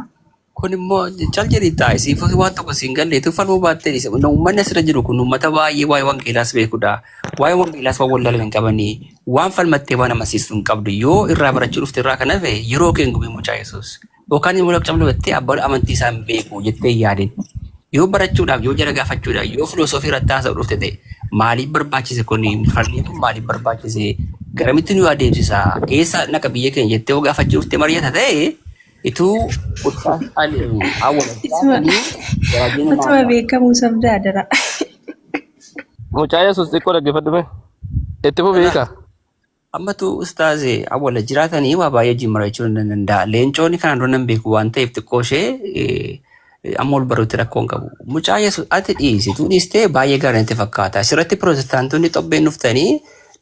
Kun immoo cal jedhii taa'i siif waan tokko siin galleetu falmuu baattee dhiise. Uummanni asirra jiru kun uummata baay'ee waa'ee wangeelaas beekudha. Waa'ee wangeelaas waan wallaalan hin qabanii. Waan falmattee waan amansiistu hin qabdu. Yoo irraa barachuu dhufte irraa kan hafe yeroo kee hin gubiin mucaa Yesuus. Yookaan immoo lakcablu jettee abbaan amantii isaa hin beeku jettee hin yaadin. Yoo barachuudhaaf, yoo jara gaafachuudhaaf, yoo filosoofii irratti haasa'u dhufte ta'e maaliif barbaachise kun falmiin kun maaliif barbaachise garamitti nu adeemsisa eessa naqa biyya keenya jettee yoo gaafachuu dhufte mari'ata ta'e ituu ustaas Ali awwal Isuma garaajina utuma beekamuu sabdaa dara. Mucaa Yesuus xiqqoo dhaggeeffadhu mee. Itti fufi hiika. Ammatu ustaaz awwala jiraatanii waa baay'ee wajjin mari'achuu nan danda'a. Leencoonni kanaan dura nan beeku waan ta'eef xiqqoo ishee amma ol baruutti rakkoo hin qabu. Mucaa Yesuus ati dhiisitu dhiistee baay'ee gaarii natti fakkaata. Asirratti pirootestaantonni xobbeen dhuftanii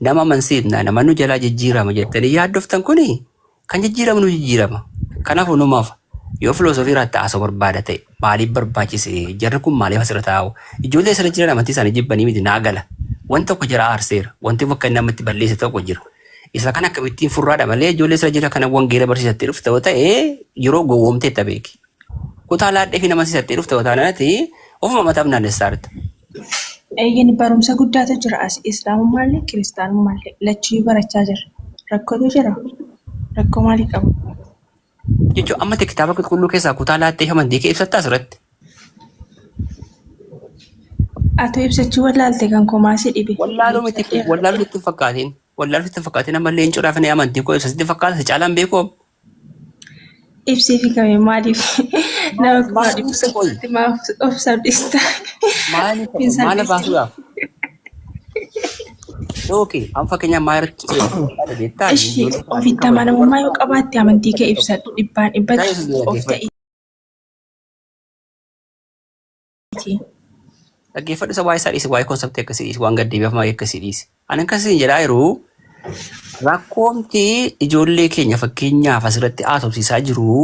nama amansiifna nama nu jalaa jijjiirama jettanii yaaddoftan kuni Kan jijjiiramu nu jijjiirama. Kanaaf hundumaaf yoo filoosofii irratti haasa'u barbaada ta'e maaliif barbaachise? Jarri kun maaliif asirra taa'u? Ijoollee asirra jiran amantii isaanii jibbanii miti naa gala. Wanti tokko jara aarseera. Wanti bakka inni namatti balleesse tokko jira. Isa kana akkamittiin furraadha malee ijoollee asirra jira kana wangeela barsiisattee dhufte yoo ta'e yeroo gowwoomteetta beeki. Kutaa laadhee fi nama sisattee dhufte yoo taanaan ofuma mataaf naannessaa jirta. Eeyyeen barumsa guddaatu jira as Islaamummaallee kiristaanummaallee lachuu barachaa jira. Rakkootu jira. Rakkoo maalii qabu? Jechuun amma ati kitaaba qulqulluu keessaa kutaa laattee amantii kee ibsattaa asirratti. Atoo ibsachuu wallaalte kan komaa si dhibe. Wallaaluu miti Ibsadheera. wallaaluu sitti hin fakkaatin. Wallaaluu sitti hin fakkaatin amma leencoodhaaf ni amantii koo ibsa sitti fakkaata si caalaan beekoo. Ibsii fi kame maaliif nama kuma Maal dhibba ibsa qoyi? tokkotti maaf of salphista? Maal Hin maala salphisin. baasuudhaaf? Yookiin amma fakkeenyaaf maal irratti barbaada beektaa? Ishi ofitti amanamummaa yoo qabaatte amantii kee ibsadhu dhibbaan dhibbatti of ta'i. Dhaggeeffadhu isa waa'ee isaa dhiisi waa'ee konseptii akkasii dhiisi waan gaddeebi'amaa akkasii dhiisi. Ani akkasiin jedhaa jiru rakkoomti ijoollee keenya fakkeenyaaf asirratti haasofsiisaa jiru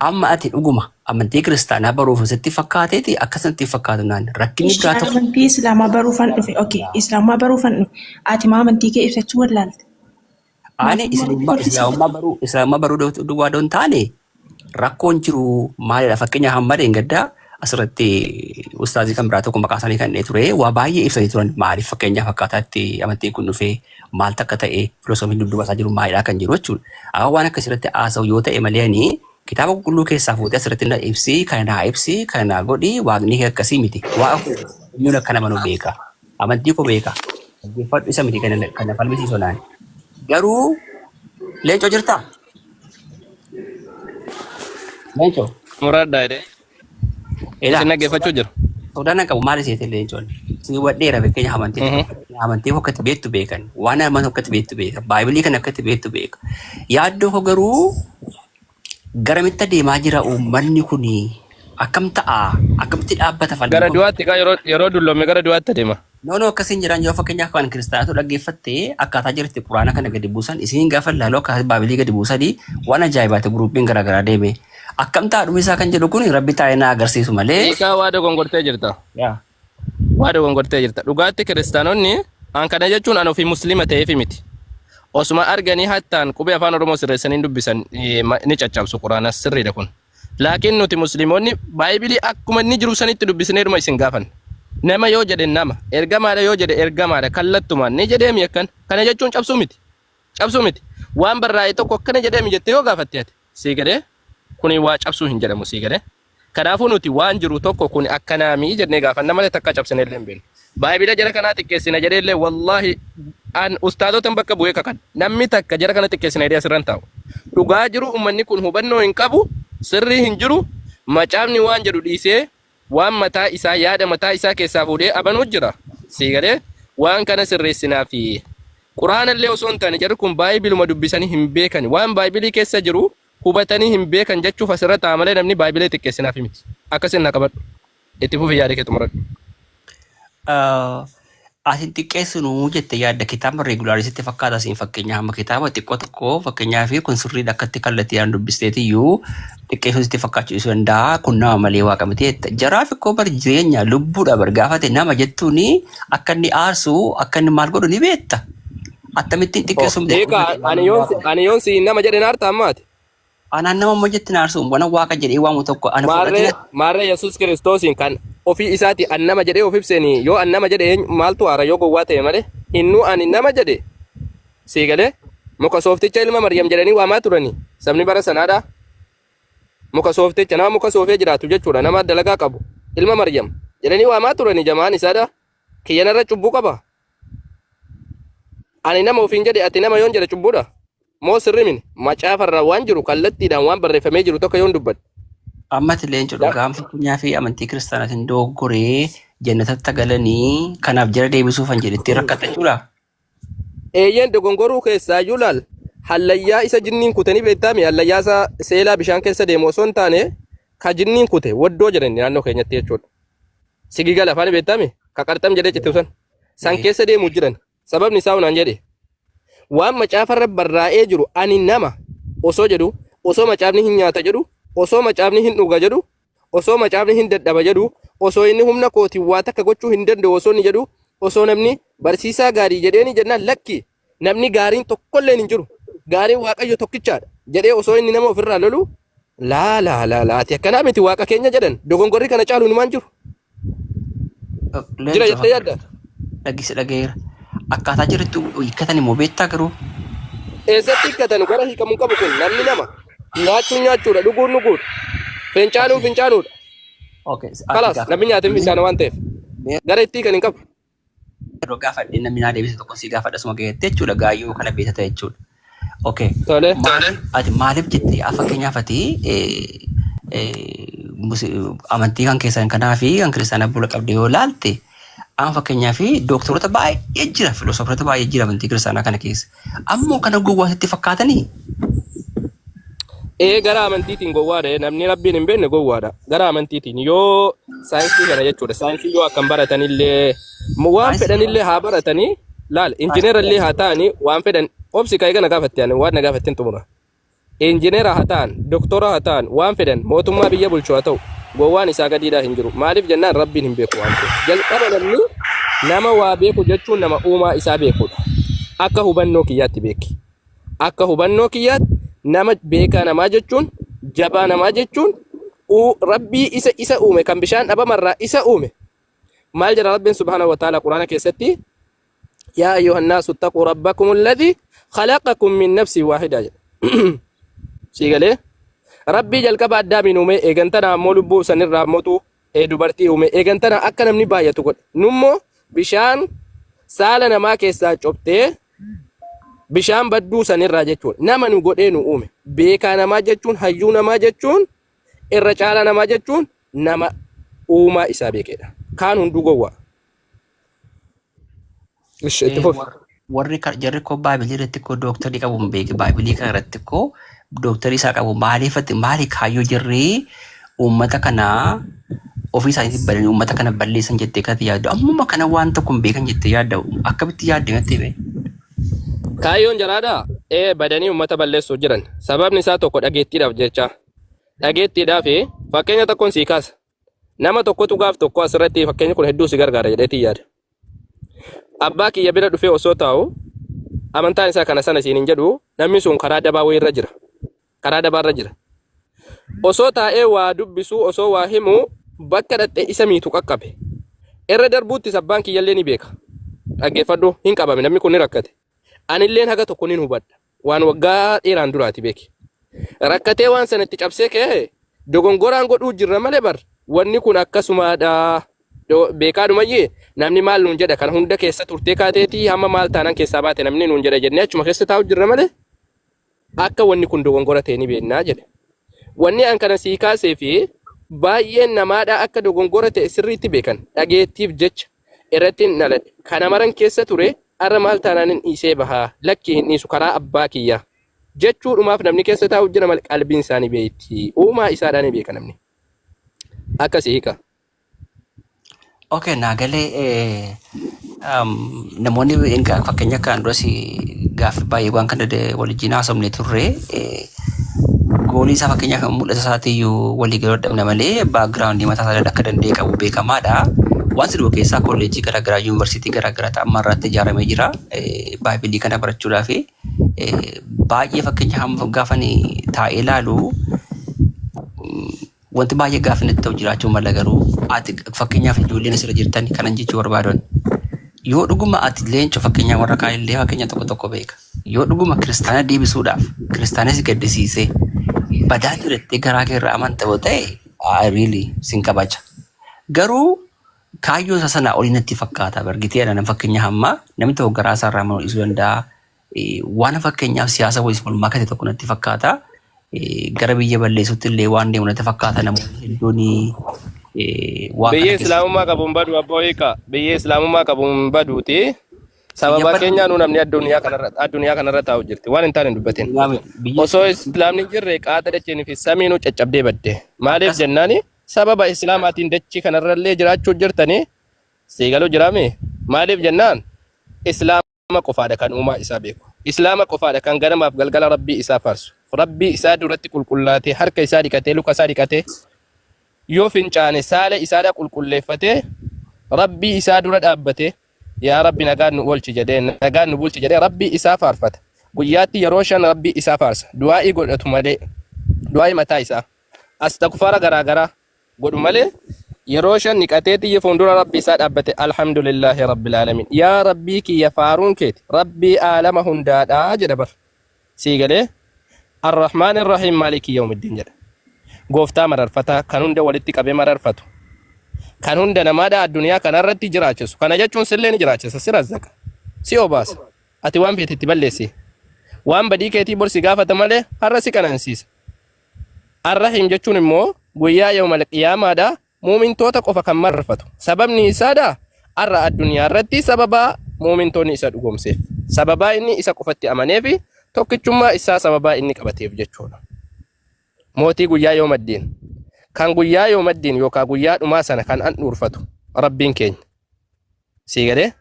amma ati dhuguma amantii kiristaanaa baruuf sitti fakkaateeti akkasumatti hin fakkaatu naan rakkinni Ishi biraa ani tokko amantii islaamaa baruufan dhufe. Okay, islaamaa baruufan dhufe. Ati maa amantii kee ibsachuu wallaalte? Ani Maaf islaamummaa kolfisiifta? islaamummaa baruu islaamummaa baruu duwwaa doon taane rakkoon jiru maalidha fakkeenyaaf hamma dheengaddaa asirratti ustaazii kan biraa tokko maqaa isaanii kan dhee ture waa baay'ee ibsanii turan maaliif fakkeenyaaf akkaataa itti amantiin kun dhufee maal takka ta'e filosoofiin dudduuba isaa jiru maalidha kan jiru jechuudha. Amma waan akkasirratti haasa'u yoo ta'e malee ani kitaaba qulqulluu keessaa fuutee asirratti na ibsi kana naa ibsi kana naa godhi waaqni kee akkasii miti waaqa koo eenyuun akka nama nu beeka. Amantii koo beeka. Dhaggeeffadhu isa miti kana kana falmisiisu naan. Garuu leencoo jirtaa? Leencoo. Muraadhaa jedhee. Ilaa Isin dhaggeeffachuu jira. Sodaan nan qabu maal isheetti leencoon? Si hubadheera fakkeenya amantii amantii koo akkatti beektu beekan. Waan amantii akkatti beektu beeka. Baaybilii kana akkatti beektu beeka. Yaaddoo koo garuu garamitti adeemaa jira uummanni kuni? Akkam ta'a? Akkamitti dhaabbata falmii Gara kun? du'aatti kaa yeroo yeroo dulloome gara du'aatti adeema. No no akkasiin jiraan yoo fakkeenyaaf kan kiristaanatu dhaggeeffatte akkaataa jirti quraana kana gadi buusan isiin gaafa ilaalu akkaataa baabilii gadi buusanii waan ajaa'ibaati guruupiin garaagaraa deeme. Akkam ta'a dhumi isaa kan jedhu kun rabbi taa'ee na agarsiisu malee. Hiikaa waa dogongortee jirta. Yaa. Waa dogongortee jirta. Dhugaatti kiristaanonni an kana jechuun an ofii muslima ta'eefi miti. Osuma arganii hattaan qubee afaan Oromoo sirreessanii hin dubbisan ni caccabsu quraana sirriidha kun. Laakiin nuti muslimoonni baaybilii akkuma inni jiru sanitti dubbisneedhuma isin gaafanna. Nama yoo jedhe nama, ergamaadha yoo jedhe ergamaadha kallattumaan ni jedheemi akkan. Kana jechuun cabsuu miti. Cabsuu miti. Waan barraa'e tokko akkana jedheemi jettee yoo gaafatte ati sii galee kuni waa cabsuu hin jedhamu sii galee. Kanaafuu nuti waan jiru tokko kun akkanaamii jennee gaafanna malee takka cabsine illee hin beeknu. Baayibila jara kanaa xiqqeessina jedhee illee wallaahi an ustaazotan bakka bu'ee kakadha. Namni takka jara kana xiqqeessina jedhee asirra hin taa'u. Dhugaa jiru ummanni kun hubannoo hin qabu, sirrii hin jiru, macaafni waan jedhu dhiisee waan mataa isaa yaada mataa isaa keessaa fuudhee abanuu jira. Sii galee waan kana sirreessinaa fi Quraana illee osoo hin taane jarri kun baayibiluma dubbisanii hin beekan. Waan baaybilii keessa jiru hubatanii hin beekan jechuuf asirra taa'a malee namni baayibilee xiqqeessinaaf miti. Akkasin na qabadhu. Itti fufi yaada kee xumuradhu. Asin xiqqeessinu jette yaadda kitaaba regulaarisitti fakkaata siin fakkeenyaa hamma kitaaba xiqqoo tokko fakkeenyaa fi kun sirriidha akkatti kallattiidhaan dubbisteetiyyuu xiqqeessuu sitti fakkaachuu dhiisuu danda'a kun nama malee waaqa miti jetta. Jaraaf ikkoo bar jireenya lubbuudha bar gaafate nama jettuuni akka inni aarsu akka inni maal godhu ni beekta. Akkamittiin xiqqeessuu miti Hiika ani yoon si nama jedhe naarta ammaati. Anaan nama amma jetti naarsu wana waaqa jedhee waamu tokko ana Maarree fudhatina. Maarree Yesuus Kiristoosiin kan ofii isaati an nama jedhee of ibseeni yoo an nama jedhe maaltu haara yoo gowwaa ta'e malee innuu ani nama jedhe sii galee muka soofticha ilma Maryam jedhanii waamaa turanii sabni bara sanaadha muka soofticha nama muka soofee jiraatu jechuudha nama dalagaa qabu ilma Maryam jedhanii waamaa turanii jamaan isaadha kiyyanarra cubbuu qaba Ani nama ofiin jedhe ati nama yoon jedhe cubbuudha? Moo sirri mini? Macaafarraa waan jiru kallattiidhaan waan barreeffamee jiru tokko yoon dubbadhe. Ammatti leenco dhugaan fakkeenyaa fi amantii kiristaanaatiin dogoggoree jannatatti galanii kanaaf jara deebisuufan jedhetti rakkata jechuudha. Eeyyeen dogongoruu keessaayyuu laal hallayyaa isa jinniin kute ni beektaami hallayyaa isa seelaa bishaan keessa deemu osoo hin taane ka jinniin kute waddoo jedhani naannoo keenyatti jechuudha. Sigiga lafaa ni beektaami ka qarxam jedhee cittu san. San keessa deemu jiran. Sababni isaa onaan jedhe waan macaafarra barraa'ee jiru ani nama osoo jedhu osoo macaafni hin nyaata jedhu osoo macaafni hin dhuga jedhu osoo macaafni hin dadhaba jedhu osoo inni humna kootiin waa takka gochuu hin danda'u osoo inni jedhu osoo namni barsiisaa gaarii jedheeni jennaan lakki namni gaariin tokkolleen hin jiru gaariin waaqayyo tokkichaadha jedhee osoo inni nama ofirraa lolu laa laa laa laa ati akkanaa miti waaqa keenya jedhan dogongorri kana caalu numaan jiru. Jira Leenco jettee yaadda? dhaggeessa dhagayeera. Akkaataa jirutti hiikkatan immoo beektaa garuu. Eessatti hiikkatan gara hiikamu hin qabu kun namni nama nyaachuun nyaachuudha dhuguun dhuguudha fincaanuun fincaanuudha. Okay, ati Kalaas gaafa namni nyaatee fincaana waan ta'eef gara itti hiikan hin qabu. yeroo gaafadhe namni naa deebise tokko si gaafadha suma geette jechuudha gaayyoo kana beekta ta'e jechuudha. Okay. Tole. Ati maaliif jette fakkeenyaaf ati amantii kan keessan kanaa fi kan kiristaanaa bula qabde yoo laalte amma fakkeenyaaf dooktaroota baay'ee jira filoosofaroota baay'ee jira amantii kiristaanaa kana keessa. Ammoo kana gowwaa sitti fakkaatanii? Ee gara amantiitiin gowwaadha. Namni rabbiin hin beekne gowwaadha. Gara amantiitiin yoo saayinsii kana jechuudha. Saayinsii yoo akkam baratanillee waan Saayinsii fedhanillee haa baratanii laal injineera illee haa ta'anii waan fedhan obsi ka'ee kana gaafatte ani waan na gaafatteen xumura. Injineera haa ta'an, doktora haa ta'an, waan fedhan mootummaa biyya bulchu haa ta'u gowwaan isaa gadiidhaa hin jiru. Maaliif jennaan rabbiin hin beeku waan ta'eef. Jalqaba namni nama waa beeku jechuun nama uumaa isaa beekudha. Akka hubannoo kiyyaatti beeki. Akka hubannoo kiyyaatti nama beekaa namaa jechuun jabaa namaa jechuun rabbii isa isa uume kan bishaan dhabamarraa isa uume maal jedha rabbiin subhaanahu wa ta'ala quraana keessatti yaa ayyuhan naasu ittaquu rabbakum alladhi khalaqakum min nafsin waahida jedha sii galee rabbii jalqaba addaamiin uume eegantana ammoo lubbuu sanirraa mootu dubartii uume eegantana akka namni baay'atu godhe nummoo Bishaan saala namaa keessaa cobtee bishaan badduu sanirraa jechuudha. Nama nu godhee nu uume. Beekaa namaa jechuun, hayyuu namaa jechuun, irra caalaa namaa jechuun nama uumaa isaa beekedha. Kaan hunduu gowwaa. Ishi itti fufi. Warri jarri koo baabilii irratti koo dooktarii qabu hin beeke baabilii kana irratti koo dooktarii isaa qabu maaliif ati maali kaayyoo jarri uummata kanaa ofii isaaniitti badanii uummata kana balleessan jettee kan yaaddu ammuma kana waan tokko hin beekan jettee yaadda akkamitti yaadde natti hime. Kaayyoon jaraadha. Ee badanii uummata balleessuuf jiran. Sababni isaa tokko dhageettiidhaaf jecha. Dhageettiidhaaf fakkeenya tokkoon sii kaasa. Nama tokkotu gaaf tokko asirratti fakkeenyi kun hedduu si gargaara jedheetiin yaada. Abbaa kiyya bira dhufee osoo taa'u amantaan isaa kana sana siin hin jedhu namni sun karaa dabaa wayiirra jira. Karaa dabaarra jira. Osoo taa'ee waa dubbisuu osoo waa himuu bakka dhaxxee isa miitu qaqqabe. Irra darbuuttis abbaan kiyyallee ni beeka. Dhaggeeffadhu hin qabame namni kun ni rakkate. Anilleen haga tokko nin hubadha. Waan waggaa dheeraan duraati beeki. Rakkatee waan sana itti cabsee ka'e dogongoraan godhuu jirra malee bar wanni kun akkasumaadha. Beekaadhumayyee namni maal nuun jedha kana hunda keessa turtee kaateetii hamma maal taanaan keessaa baate namni nuun jedha jennee achuma keessa taa'u jirra malee akka wanni kun dogongora ta'e ni beeknaa jedhe. Wanni an kana sii kaasee fi baay'een namaadhaa akka dogongora ta'e sirriitti beekan dhageettiif jecha irratti hin dhaladhe. Kana maran keessa ture arra maal taanaan hin dhiisee bahaa lakkii hin dhiisu karaa abbaa kiyyaa jechuudhumaaf namni keessa taa'u jira malee qalbiin isaanii beekti. Uumaa isaadhaa ni beeka namni. Akkasii hiika. Okay, naa galee namoonni egaa fakkeenya kanaan duras gaaffii baay'ee waan kana waliin haasofne turre goolii isaa fakkeenyaaf mul'ata isaatiiyyuu walii galuu dadhabna malee background mataa isaa akka danda'e qabu beekamaadha. Waan si dhufu keessaa kolleejjii garaagaraa yuunivarsiitii garaagaraa ta'an amma irratti ijaaramee jira. Baay'ee kana barachuudhaaf baay'ee fakkeenya hamma gaafa taa'ee ilaalu wanti baay'ee gaaffii natti ta'u jiraachuu mala garuu ati fakkeenyaaf ijoolleen asirra jirtan kanan jechuu barbaadan yoo dhuguma ati leenco fakkeenyaaf warra kaan illee fakkeenya tokko tokko beeka yoo dhuguma kiristaana deebisuudhaaf kiristaana si gaddisiisee badaa jirettee garaa kee irraa amanta yoo ta'e I really sin kabaja garuu kaayyoo isaa sanaa olii natti fakkaata bargitee ana fakkeenya hamma namni tokko garaa isaa irraa amanuu dhiisuu danda'a waan fakkeenyaaf siyaasa wayis wal makate tokko natti fakkaata. Gara biyya balleessutti illee waan deemu natti fakkaata namoonni hedduun waan Biyyi kana keessa. islaamummaa qabu hin badu abboo hiika. Biyyi islaamummaa qabu hin baduuti. Biyya Sababa badu keenyaa nu namni addunyaa kanarra taa'u jirti. Waan hin taane hin dubbatin. Biyya Osoo islaamni hin jirre qaata dacheenii fi samiinuu caccabdee badde. Maaliif akkas jennaani sababa islaamaatiin dachii kanarrallee jiraachuu jirtanii siigaluu jiraame. Maaliif jennaan islaama qofaadha kan uumaa isaa beeku. Islaama qofaadha kan ganamaaf galgala rabbii isaa faarsu. Rabbii isaa duratti qulqullaatee harka isaa dhiqatee luka isaa dhiqatee yoo fincaane saala isaadha qulqulleeffatee rabbii isaa dura dhaabbatee yaa rabbi nagaan nu oolchi jedhee nagaan nu bulchi jedhee rabbii isaa faarfata. Guyyaatti yeroo 5 rabbii isaa faarsa. Du'aa'ii godhatu malee du'aa'ii mataa isaa astagfara garaagaraa godhu malee yeroo 5 niqatee xiyya fuuldura rabbii isaa dhaabbate alhamdulillahi rabbil aalamiin yaa rabbii kiyya faaruun keeti rabbii aalama hundaadhaa jedha bar sii galee arrahmaan irrahiim maaliki yawmiddiin jedha. Gooftaa mararfataa kan hunda walitti qabee mararfatu kan hunda namaadha addunyaa kanarratti jiraachisu kana jechuun sillee ni jiraachisa si razzaqa si obaasa ati waan feete itti balleessi waan badii keetii bor si gaafata malee har'a si qanansiisa. Arrahiim jechuun immoo guyyaa yawmal qiyaamaadha muumintoota qofa kan mararfatu. Sababni isaadha har'a addunyaa irratti sababaa muumintoonni isa dhugoomseef sababaa inni isa qofatti amaneefi tokkichummaa isaa sababaa inni qabateef jechuudha. Mootii guyyaa yoomaddiin kan guyyaa yoomaddiin yookaan guyyaa dhumaa sana kan handhuurfatu rabbiin keenya. Sii galee?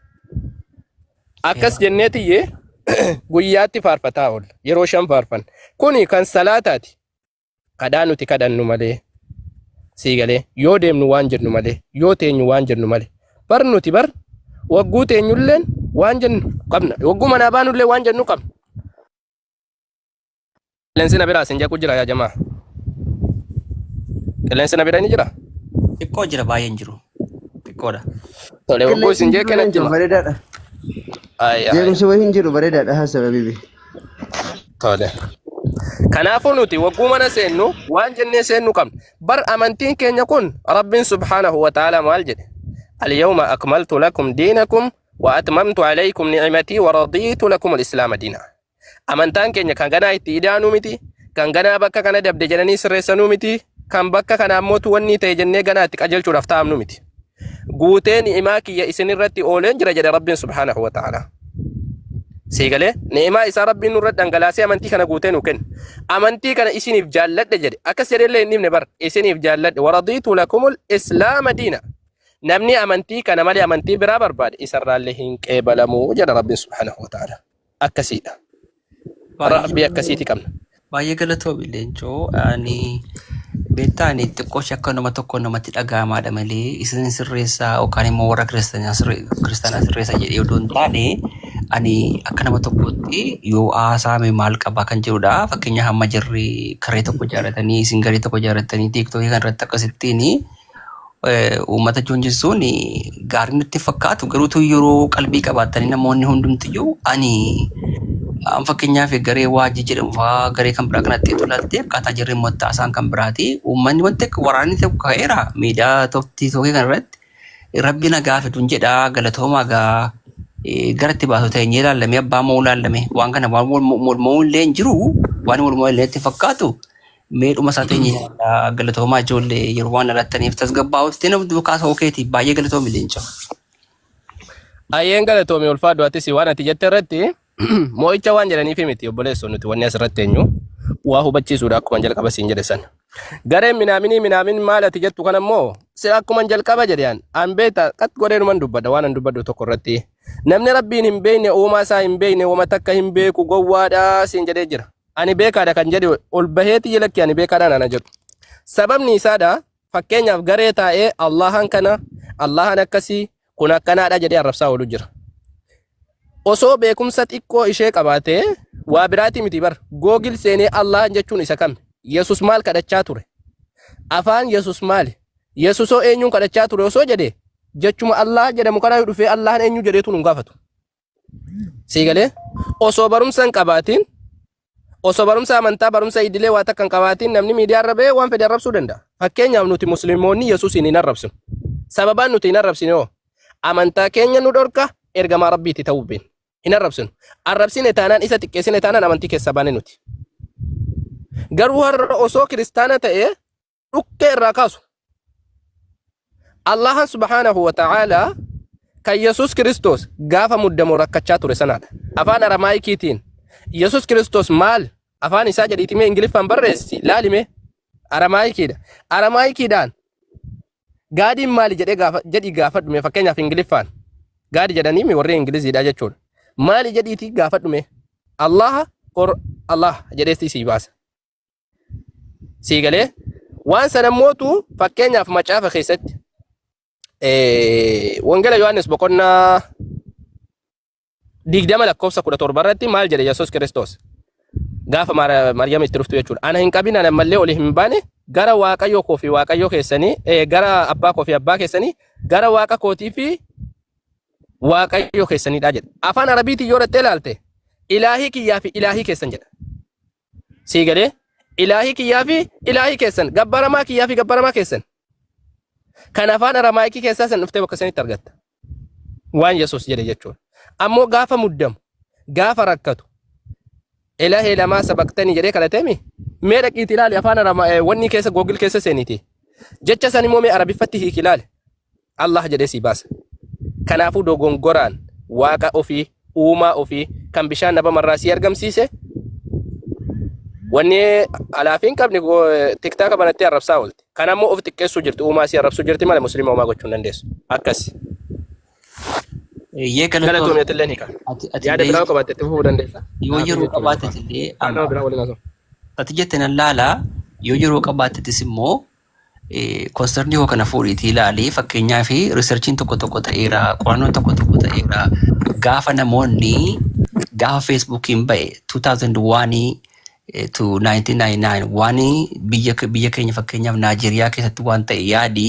Akkas jenneetiyyee guyyaatti faarfataa oolla. Yeroo 5 faarfanna. Kuni kan salaataati. Kadhaa nuti kadhannu malee. Sii galee? Yoo deemnu waan jennu malee. Yoo teenyu waan jennu malee. Bar nuti bar wagguu teenyulleen waan jennu qabna. Wagguu manaa baanullee waan jennu qabna. Qilleensi na biraa isin jeequ jira yaa jamaa. Qilleensi na bira ni jira. Xiqqoo jira baay'een jiru. Xiqqoodha. Tole wagguu Qilleensi isin hin jeeqe jiru natti leencoo hima. bareedaadha. Ayya ayya. Jeequmsi wayii hin jiru bareedaadha haasaba bibi. Tole. Kanaafuu nuti wagguu mana seennu waan jennee seennu qabna. Bar amantiin keenya kun Rabbiin subhaanahu wa ta'ala maal jedhe? Al-yawma akmaltu lakum diinakum wa atmamtu alaykum ni'matii wa radiitu lakum al-islaama diina. Amantaan keenya kan ganaa itti idaanuu miti, kan ganaa bakka kana dabde jedhanii sirreessanuu miti, kan bakka kana ammootu wanni ta'e jennee ganaa itti qajeelchuudhaaf taa'amnu miti. Guutee ni'imaa kiyya isin irratti ooleen jira jedhe Rabbiin subhaanahu wa ta'ala. Sii galee ni'imaa isaa Rabbiin nurra dhangalaasee amantii kana guutee nu kenne. Amantii kana isiniif jaalladhe jedhe. Akkas jedhellee hin dhibne bar isiniif jaalladhe. Waradiitu lakumul islaama diina. Namni amantii kana malee amantii biraa barbaade isarraallee hin qeebalamu jedha Rabbiin subhaanahu wa ta'ala. Akkasiidha. Rabbii akkasiiti qabna. Baay'ee galatoomi Leencoo. Ani beektaa ani xiqqoo ishee akka nama tokko namatti dhaga'amaadha malee isin sirreessaa yookaan immoo warra kiristaanaa sirreessa jedhee odoo hin taane ani akka nama tokkootti yoo haasaame maal qabaa kan jedhudha. Fakkeenyaaf amma jarri karee tokko jaalatanii isin garee tokko jaalatanii tiiktookii kan irratti akkasittiin uummata joonjessuun gaarii nutti fakkaatu garuutu yeroo qalbii qabaattanii namoonni hundumtiyyuu ani an fakkeenyaaf garee waajjii jedhamu fa'aa garee kan biraa kanatti ilaalte akkaataa jarri mottaasaan kan biraati. Uummanni wanti akka waraanni tokko ka'eera miidiyaa tiiktookii kana irratti rabbi nagaa fiduun jedha galatoomaa gaa gara itti baasu ta'e inni ilaalame abbaa moo ilaalame waan kana waan wal mo'uu illee hin jiru waan wal mo'uu illee itti fakkaatu mee dhuma isaa ta'e galatoomaa ijoollee yeroo waan dhalattaniif tasgabbaa'utti nama duukaa ta'uu keetiif baay'ee galatoomi leenca. Ayyeen galatoomi ulfaadhu atis waan ati jette irratti mo'icha waan jedhaniif miti obboleessoo nuti wanni asirratti eenyu waa hubachiisuudha akkuma jalqaba siin jedhe sana. Gareen minaaminii minaamin maal ati jettu kana immoo si akkuma jalqaba jedhe an beekta qat godhee numan dubbadha waan an dubbadhu tokko irratti. Namni rabbiin hin beekne uumaa isaa hin beekne wama takka hin beeku gowwaadha siin jedhee jira. Ani beekaadha kan jedhe ol baheeti lakki ani beekaadhaan ana jedhu. Sababni isaadha fakkeenyaaf garee taa'ee Allahan kana Allahan akkasii kun akkanaadha jedhee arrabsaa oolu jira. Osoo beekumsa xiqqoo ishee qabaatee waa biraatii miti bar Google seenee Allahan jechuun isa kami? Yesus maal kadhachaa ture? Afaan Yesus maali? Yesusoo eenyuun kadhachaa ture osoo jedhee jechuma Allah jedhamu kanaa dhufee Allahan eenyu jedheetu nun gaafatu. Sii galee osoo barumsa hin qabaatiin osoo barumsa amantaa barumsa idilee waa takka hin qabaatiin namni miidiyaa irra ba'ee waan fedhe arrabsuu danda'a. Fakkeenyaaf nuti musliimoonni Yesuusiin hin arrabsinu. Sababaan nuti hin arrabsine hoo amantaa keenya nu dhorka ergamaa rabbiiti ta'uu beekna. Hin arrabsinu. Arrabsine taanaan isa xiqqeessine taanaan amantii keessaa baane nuti. Garuu har'a osoo kiristaana ta'ee dhukkee irraa kaasu. Allahan subhaanahu wa ta'aalaa kan Yesuus Kiristoos gaafa muddamu rakkachaa ture sanaadha. Afaan Aramaayikiitiin Yesuus Kiristoos maal afaan isaa jedhiitii mee Ingiliffaan barreessi laalime Aramaayikiidha. Aramaayikiidhaan Godiin maali jedhee gaafa jedhii gaafadhu mee fakkeenyaaf Ingiliffaan God jedhanii mi warri Ingiliziidha jechuudha. Maali jedhiitii gaafadhu mee Allaha or Allah jedheetti sii baasa. Sii galee waan sana mootu fakkeenyaaf macaafa keessatti Wangeela Yohaannis boqonnaa 20 lakkoofsa 17 irratti maal jedhe Yesuus Kiristoos? Gaafa Maryam itti dhuftu jechuudha. Ana hin qabin ana ammallee oli hin baane gara Waaqayyo koo fi Waaqayyo keessanii gara abbaa koo fi abbaa keessanii gara Waaqa kootii fi Waaqayyo keessaniidha jedha. Afaan Arabiitiin yoo dhattee ilaalte ilaahii kiyyaa fi ilaahii keessan jedha. Sii galee ilaahii kiyyaa fi ilaahii keessan gabbaramaa kiyyaa fi gabbaramaa keessan. Kan afaan Aramaayikii keessaa san dhuftee bakka sanitti argatta. Waan Yesuus jedhe jechuudha. Ammoo gaafa muddamu gaafa rakkatu ilahee lamaa sabaqtanii jedhee kadhateemi mee dhaqiiti ilaali afaan Arama wanni keessa Google keessa seeniiti. Jecha san immoo mee Arabiffatti hiiki ilaali. Allah jedhee sii baasa. Kanaafuu dogongoraan waaqa ofii uumaa ofii kan bishaan dhabamarraa sii argamsiise wanni alaafii hin qabne tiktaaka banattee arrabsaa oolti. Kan ammoo of xiqqeessuu jirti uumaa sii arrabsuu jirti malee musliima uumaa gochuu hin dandeessu. Akkas. Eeyyee galatoomi. Galatoomi atillee ni qaba. Ati Yaada illee biraa qabaatte itti fufuu dandeessa. yoo Naaf yeroo jechuudha. qabaattet illee Waan nama biraa waliin haasa'u. ati jette nan laala yoo yeroo qabaattetis immoo concernii koo kana fuudhiitii ilaali fakkeenyaaf researchiin tokko tokko ta'eera qorannoon tokko tokko ta'eera gaafa namoonni gaafa feesbuukiin ba'e 2001 to 1999 waan biyya keenya fakkeenyaaf Naajeeriyaa keessatti waan ta'e yaadi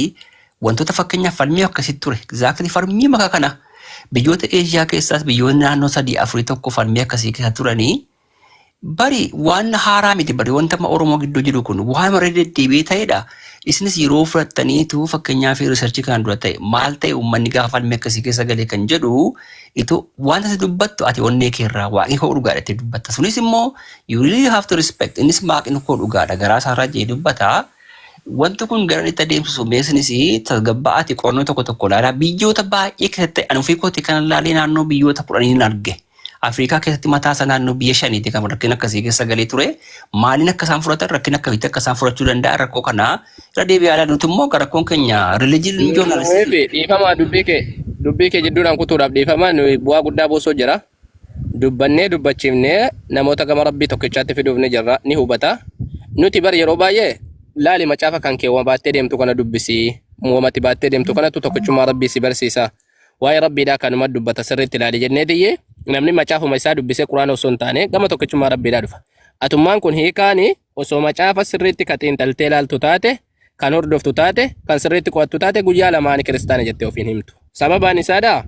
wantoota fakkeenyaaf falmii akkasitti ture exactly falmii maka kana biyyoota Eeshiyaa keessaas biyyoonni naannoo sadii afurii tokko falmii akkasii keessa turanii. Bari waan haaraa miti bari wanta amma Oromoo gidduu jiru kun waan irra deddeebi'ee ta'edha. Isinis yeroo fudhattaniitu fakkeenyaaf research kanaan dura ta'e maal ta'e uummanni gaafa falmii akkasii keessa galee kan jedhu itoo wanta ati dubbattu ati onnee keerraa waaqni koo dhugaadha itti dubbatta. Sunis immoo you really have to respect, innis waaqni koo dhugaadha garaa isaarraa jee dubbata. Wanti kun gara itti adeemsisu meesinis tasgabbaa'aati qorannoo tokko tokko ilaalaa biyyoota baay'ee keessatti ani ofii kootii kan ilaalee naannoo biyyoota 10 hin arge. Afrikaa keessatti mataa isaa naannoo biyya shaniiti kan rakkina akkasii keessa galee ture. Maaliin akka isaan fudhatan, rakkina akkamitti akka isaan fudhachuu danda'an, rakkoo kana irra deebi'aa ilaalu. Nuti immoo rakkoon keenya religion journalist. Nuyi dhiifama, dubbii kee jidduudhaan kutuudhaaf dhiifama. Nuyi bu'aa guddaa buusuu jira. Dubbannee dubbachiifnee namoota gama rabbii tokkichaatti fiduuf ni jirra, ni hubata. Nuti bar yeroo baay'ee laali macaafa kan kee baattee deemtu kana dubbisii, muumati baattee deemtu kanatu tokkichummaa rabbii si barsiisa. Waa'ee rabbiidhaa kanuma dubbata, sirriitti ilaali jennee tiyyee namni macaafuma isaa dubbisee quraana osoo hin taane gama tokkichummaa rabbiidhaa dhufa. Atummaan kun hiikaani osoo macaafa sirriitti ka xiinxaltee ilaaltu taate, kan hordoftu taate, kan sirriitti qo'attu taate, guyyaa lamaanii kiristaana jettee ofiin himtu. Sababaan isaadhaa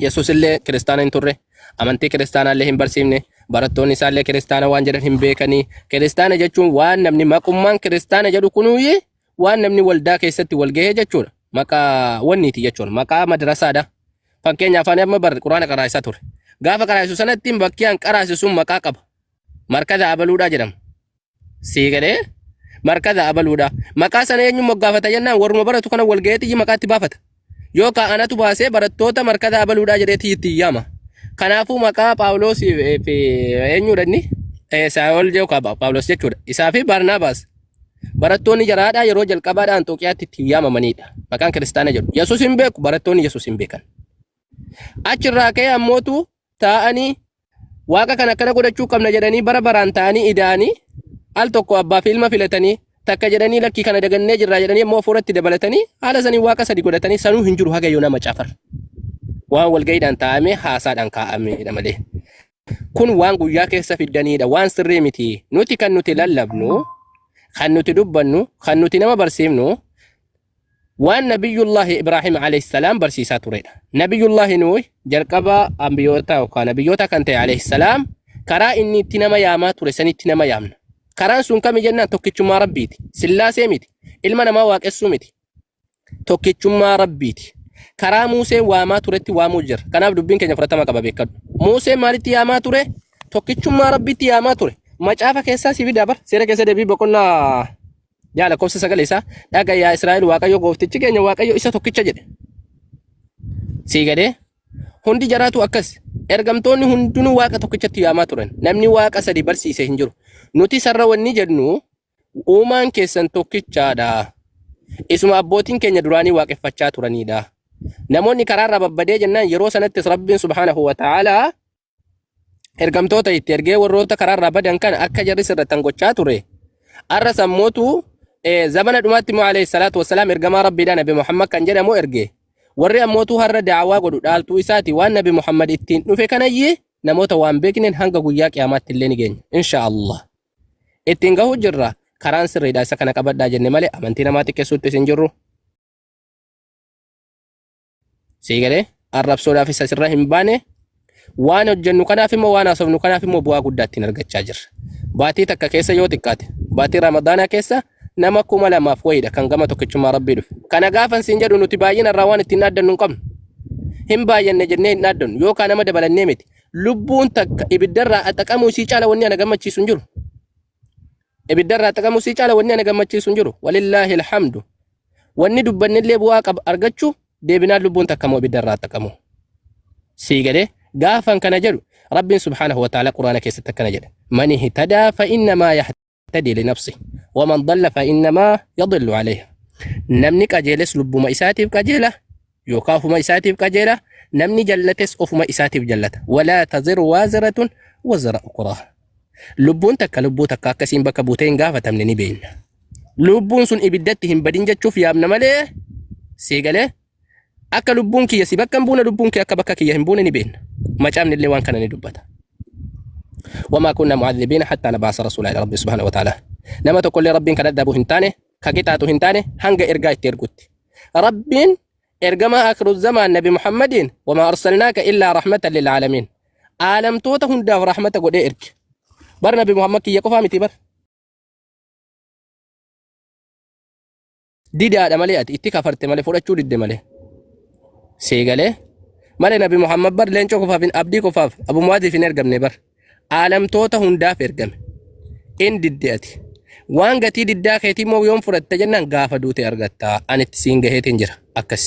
Yesuus illee kiristaana hin turre, amantii kiristaanaa illee hin barsiifne, barattoonni isaallee kiristaana waan jedhan hin beekanii. Kiristaana jechuun waan namni maqummaan kiristaana jedhu kunuyi waan namni waldaa keessatti wal gahee jechuudha. Maqaa wanniiti jechuudha. Maqaa madrasaadha. Fakkeenyaaf ani amma bar quraana qaraasaa ture. Gaafa qaraasu sanatti bakki an qaraasisu sun maqaa qaba. Markaza abaluudhaa jedhama. Sii galee, markaza abaluudha. Maqaa sana eenyuun moggaafata jennaan warruma baratu kana wal gaheetii maqaatti baafata. Yookaan anatu baasee barattoota markaza abaluudhaa jedheetii itti yaama. Kanaafuu maqaa Phaawulos fi eenyudha inni? Saa'ol yookaan Phaawulos jechuudha. Isaa fi Barnaabaas. Barattoonni jaraadhaa yeroo jalqabaadhaa Anxooqiyaatti ittiin yaamamanidha. Maqaan kiristaana jedhu. Yesuus hin beeku, barattoonni Yesuus hin beekan. Achirraa ka'ee ammootu taa'anii waaqa kana akkana godhachuu qabna jedhanii bara baraan ta'anii ida'anii al tokko abbaa fi ilma filatanii takka jedhanii, lakkii kana dagannee jirra jedhanii immoo hafuuratti dabalatanii haala sanii waaqa sadi godhatanii sanuu hin jiru haga yoona macaafar. Waan walga'iidhaan taa'amee haasaadhaan kaa'ameedha malee. Kun waan guyyaa keessa fiddanidha, waan sirrii miti. Nuti kan nuti lallabnu, kan nuti dubbannu, kan nuti nama barsiifnu waan Nabiyyullahi Ibraahim alayhi salaam barsiisaa turedha. Nabiyyullahi Nuuh jalqaba ambiyyoota yookaan nabiyyoota kan ta'e alayhi salaam karaa inni itti nama yaamaa ture sanitti nama yaamna. Karaan sun kami jennaan tokkichummaa rabbiiti. Sillaasee miti. Ilma namaa waaqessuu miti. Tokkichummaa rabbiiti. Karaa Museen waamaa turetti waamuu jira. Kanaaf dubbiin keenya fudhatama qaba, beekadhu. Museen maalitti yaamaa ture? Tokkichummaa rabbiitti yaamaa ture. Macaafa keessaa si fidaa bar. Seera keessa deebii boqonnaa 6 lakkoofsa 9 isaa dhaga, "Yaa Israa'el, Waaqayyo gooftichi keenya Waaqayyo isa tokkicha" jedhe. Sii gadee, hundi jaraatu akkas. Ergamtoonni hundinuu waaqa tokkichatti yaamaa turan. Namni waaqa sadi barsiise hin jiru. Nuti sarara wanni jennu uumaan keessan tokkichaadha. Isuma abbootiin keenya duraanii waaqeffachaa turanidha. Namoonni karaarraa babbadee jennaan yeroo sanattis Rabbiin subhaanahu wa ta'aalaa ergamtoota itti ergee warroota karaarraa badan kana akka jarri sirratan gochaa ture. Arra sammootu zamana dhumaatti immoo alayhi salaatu wassalaam ergamaa Rabbiidha Nabi Muhammad kan jedhamu erge. Warri ammootu har'a daawaa godhu dhaaltuu isaati, waan Nabi Muhammad ittiin dhufe kanayyee namoota waan beekneen hanga guyyaa qiyaamaatti illee ni geenya. Insha Allah. Ittiin gahuu jirra. Karaan sirriidha, isa kana qabadhaa jenne malee amantii namaa xiqqeessuutti isin jirru. Sii galee, arrabsoodhaaf isa sirra hin baane. Waan hojjennu kanaaf immoo, waan haasofnu kanaaf immoo bu'aa guddaa ittiin argachaa jirra. Baatii takka keessa yoo xiqqaate baatii Ramadaanaa keessa nama 2000 wayiidha kan gama tokkichummaa rabbii dhufe. Kana gaafan siin jedhu nuti baay'ina irraa waan ittiin dhaaddannu hin qabnu. Hin baay'anne jennee hin dhaaddannu yookaan nama dabalannee miti. Lubbuun takka ibiddarraa axaqamuu isii caala wanni ana gammachiisu hin jiru. Ibiddarraa axaqamuu isii caala wanni ana gammachiisu hin jiru. Walillaahi alhamdu. Wanni dubbannillee bu'aa qaba argachuu deebinaan lubbuun takka immoo ibiddarraa axaqamu. Sii galee, gaafan kana jedhu Rabbiin subhaanahu wa ta'ala quraana keessatti akkana jedha. من اهتدى فإنما يهتدي لنفسه ومن ضل فإنما يضل عليها. Namni qajeeles lubbuma isaatiif qajeela yookaan ofuma isaatiif qajeela, namni jallates ofuma isaatiif jallata. ولا تزر وازرة وزر أخرى. Lubbuun takka lubbuu takka akkasiin bakka buutee hin gaafatamne ni beekna. Lubbuun sun ibiddatti hin badin jechuuf yaamna malee, sii galee, akka lubbuun kiyya si bakka hin buune, lubbuun kee akka bakka kiyya hin buune ni beekna. Macaafni illee waan kana ni dubbata. وما كنا معذبين حتى نبعث رسولا إلى ربي سبحانه وتعالى. Nama tokkollee Rabbiin kan addabu hin taane, ka qixaatu hin taane hanga ergaa itti ergutti. Rabbiin ergamaa akhiru zamaan Nabi Muhammadiin وما أرسلناك إلا رحمة للعالمين. Aalamtoota hundaaf rahmata godhee erge. Bar Nabi Muhammad kiyya qofaa miti bar. Didaadha malee ati itti kafarte malee fudhachuu didde malee. Sii galee malee Nabi Muhammad bar leencoo qofaaf hin abdii qofaaf Abu Mu'aadiif hin ergamne bar. Aalamtoota hundaaf ergame. In didde ati. Waan gatii diddaa keetii immoo yoom fudhatte jennaan gaafa duute argatta. Ani itti siin gaheetiin jira. Akkas.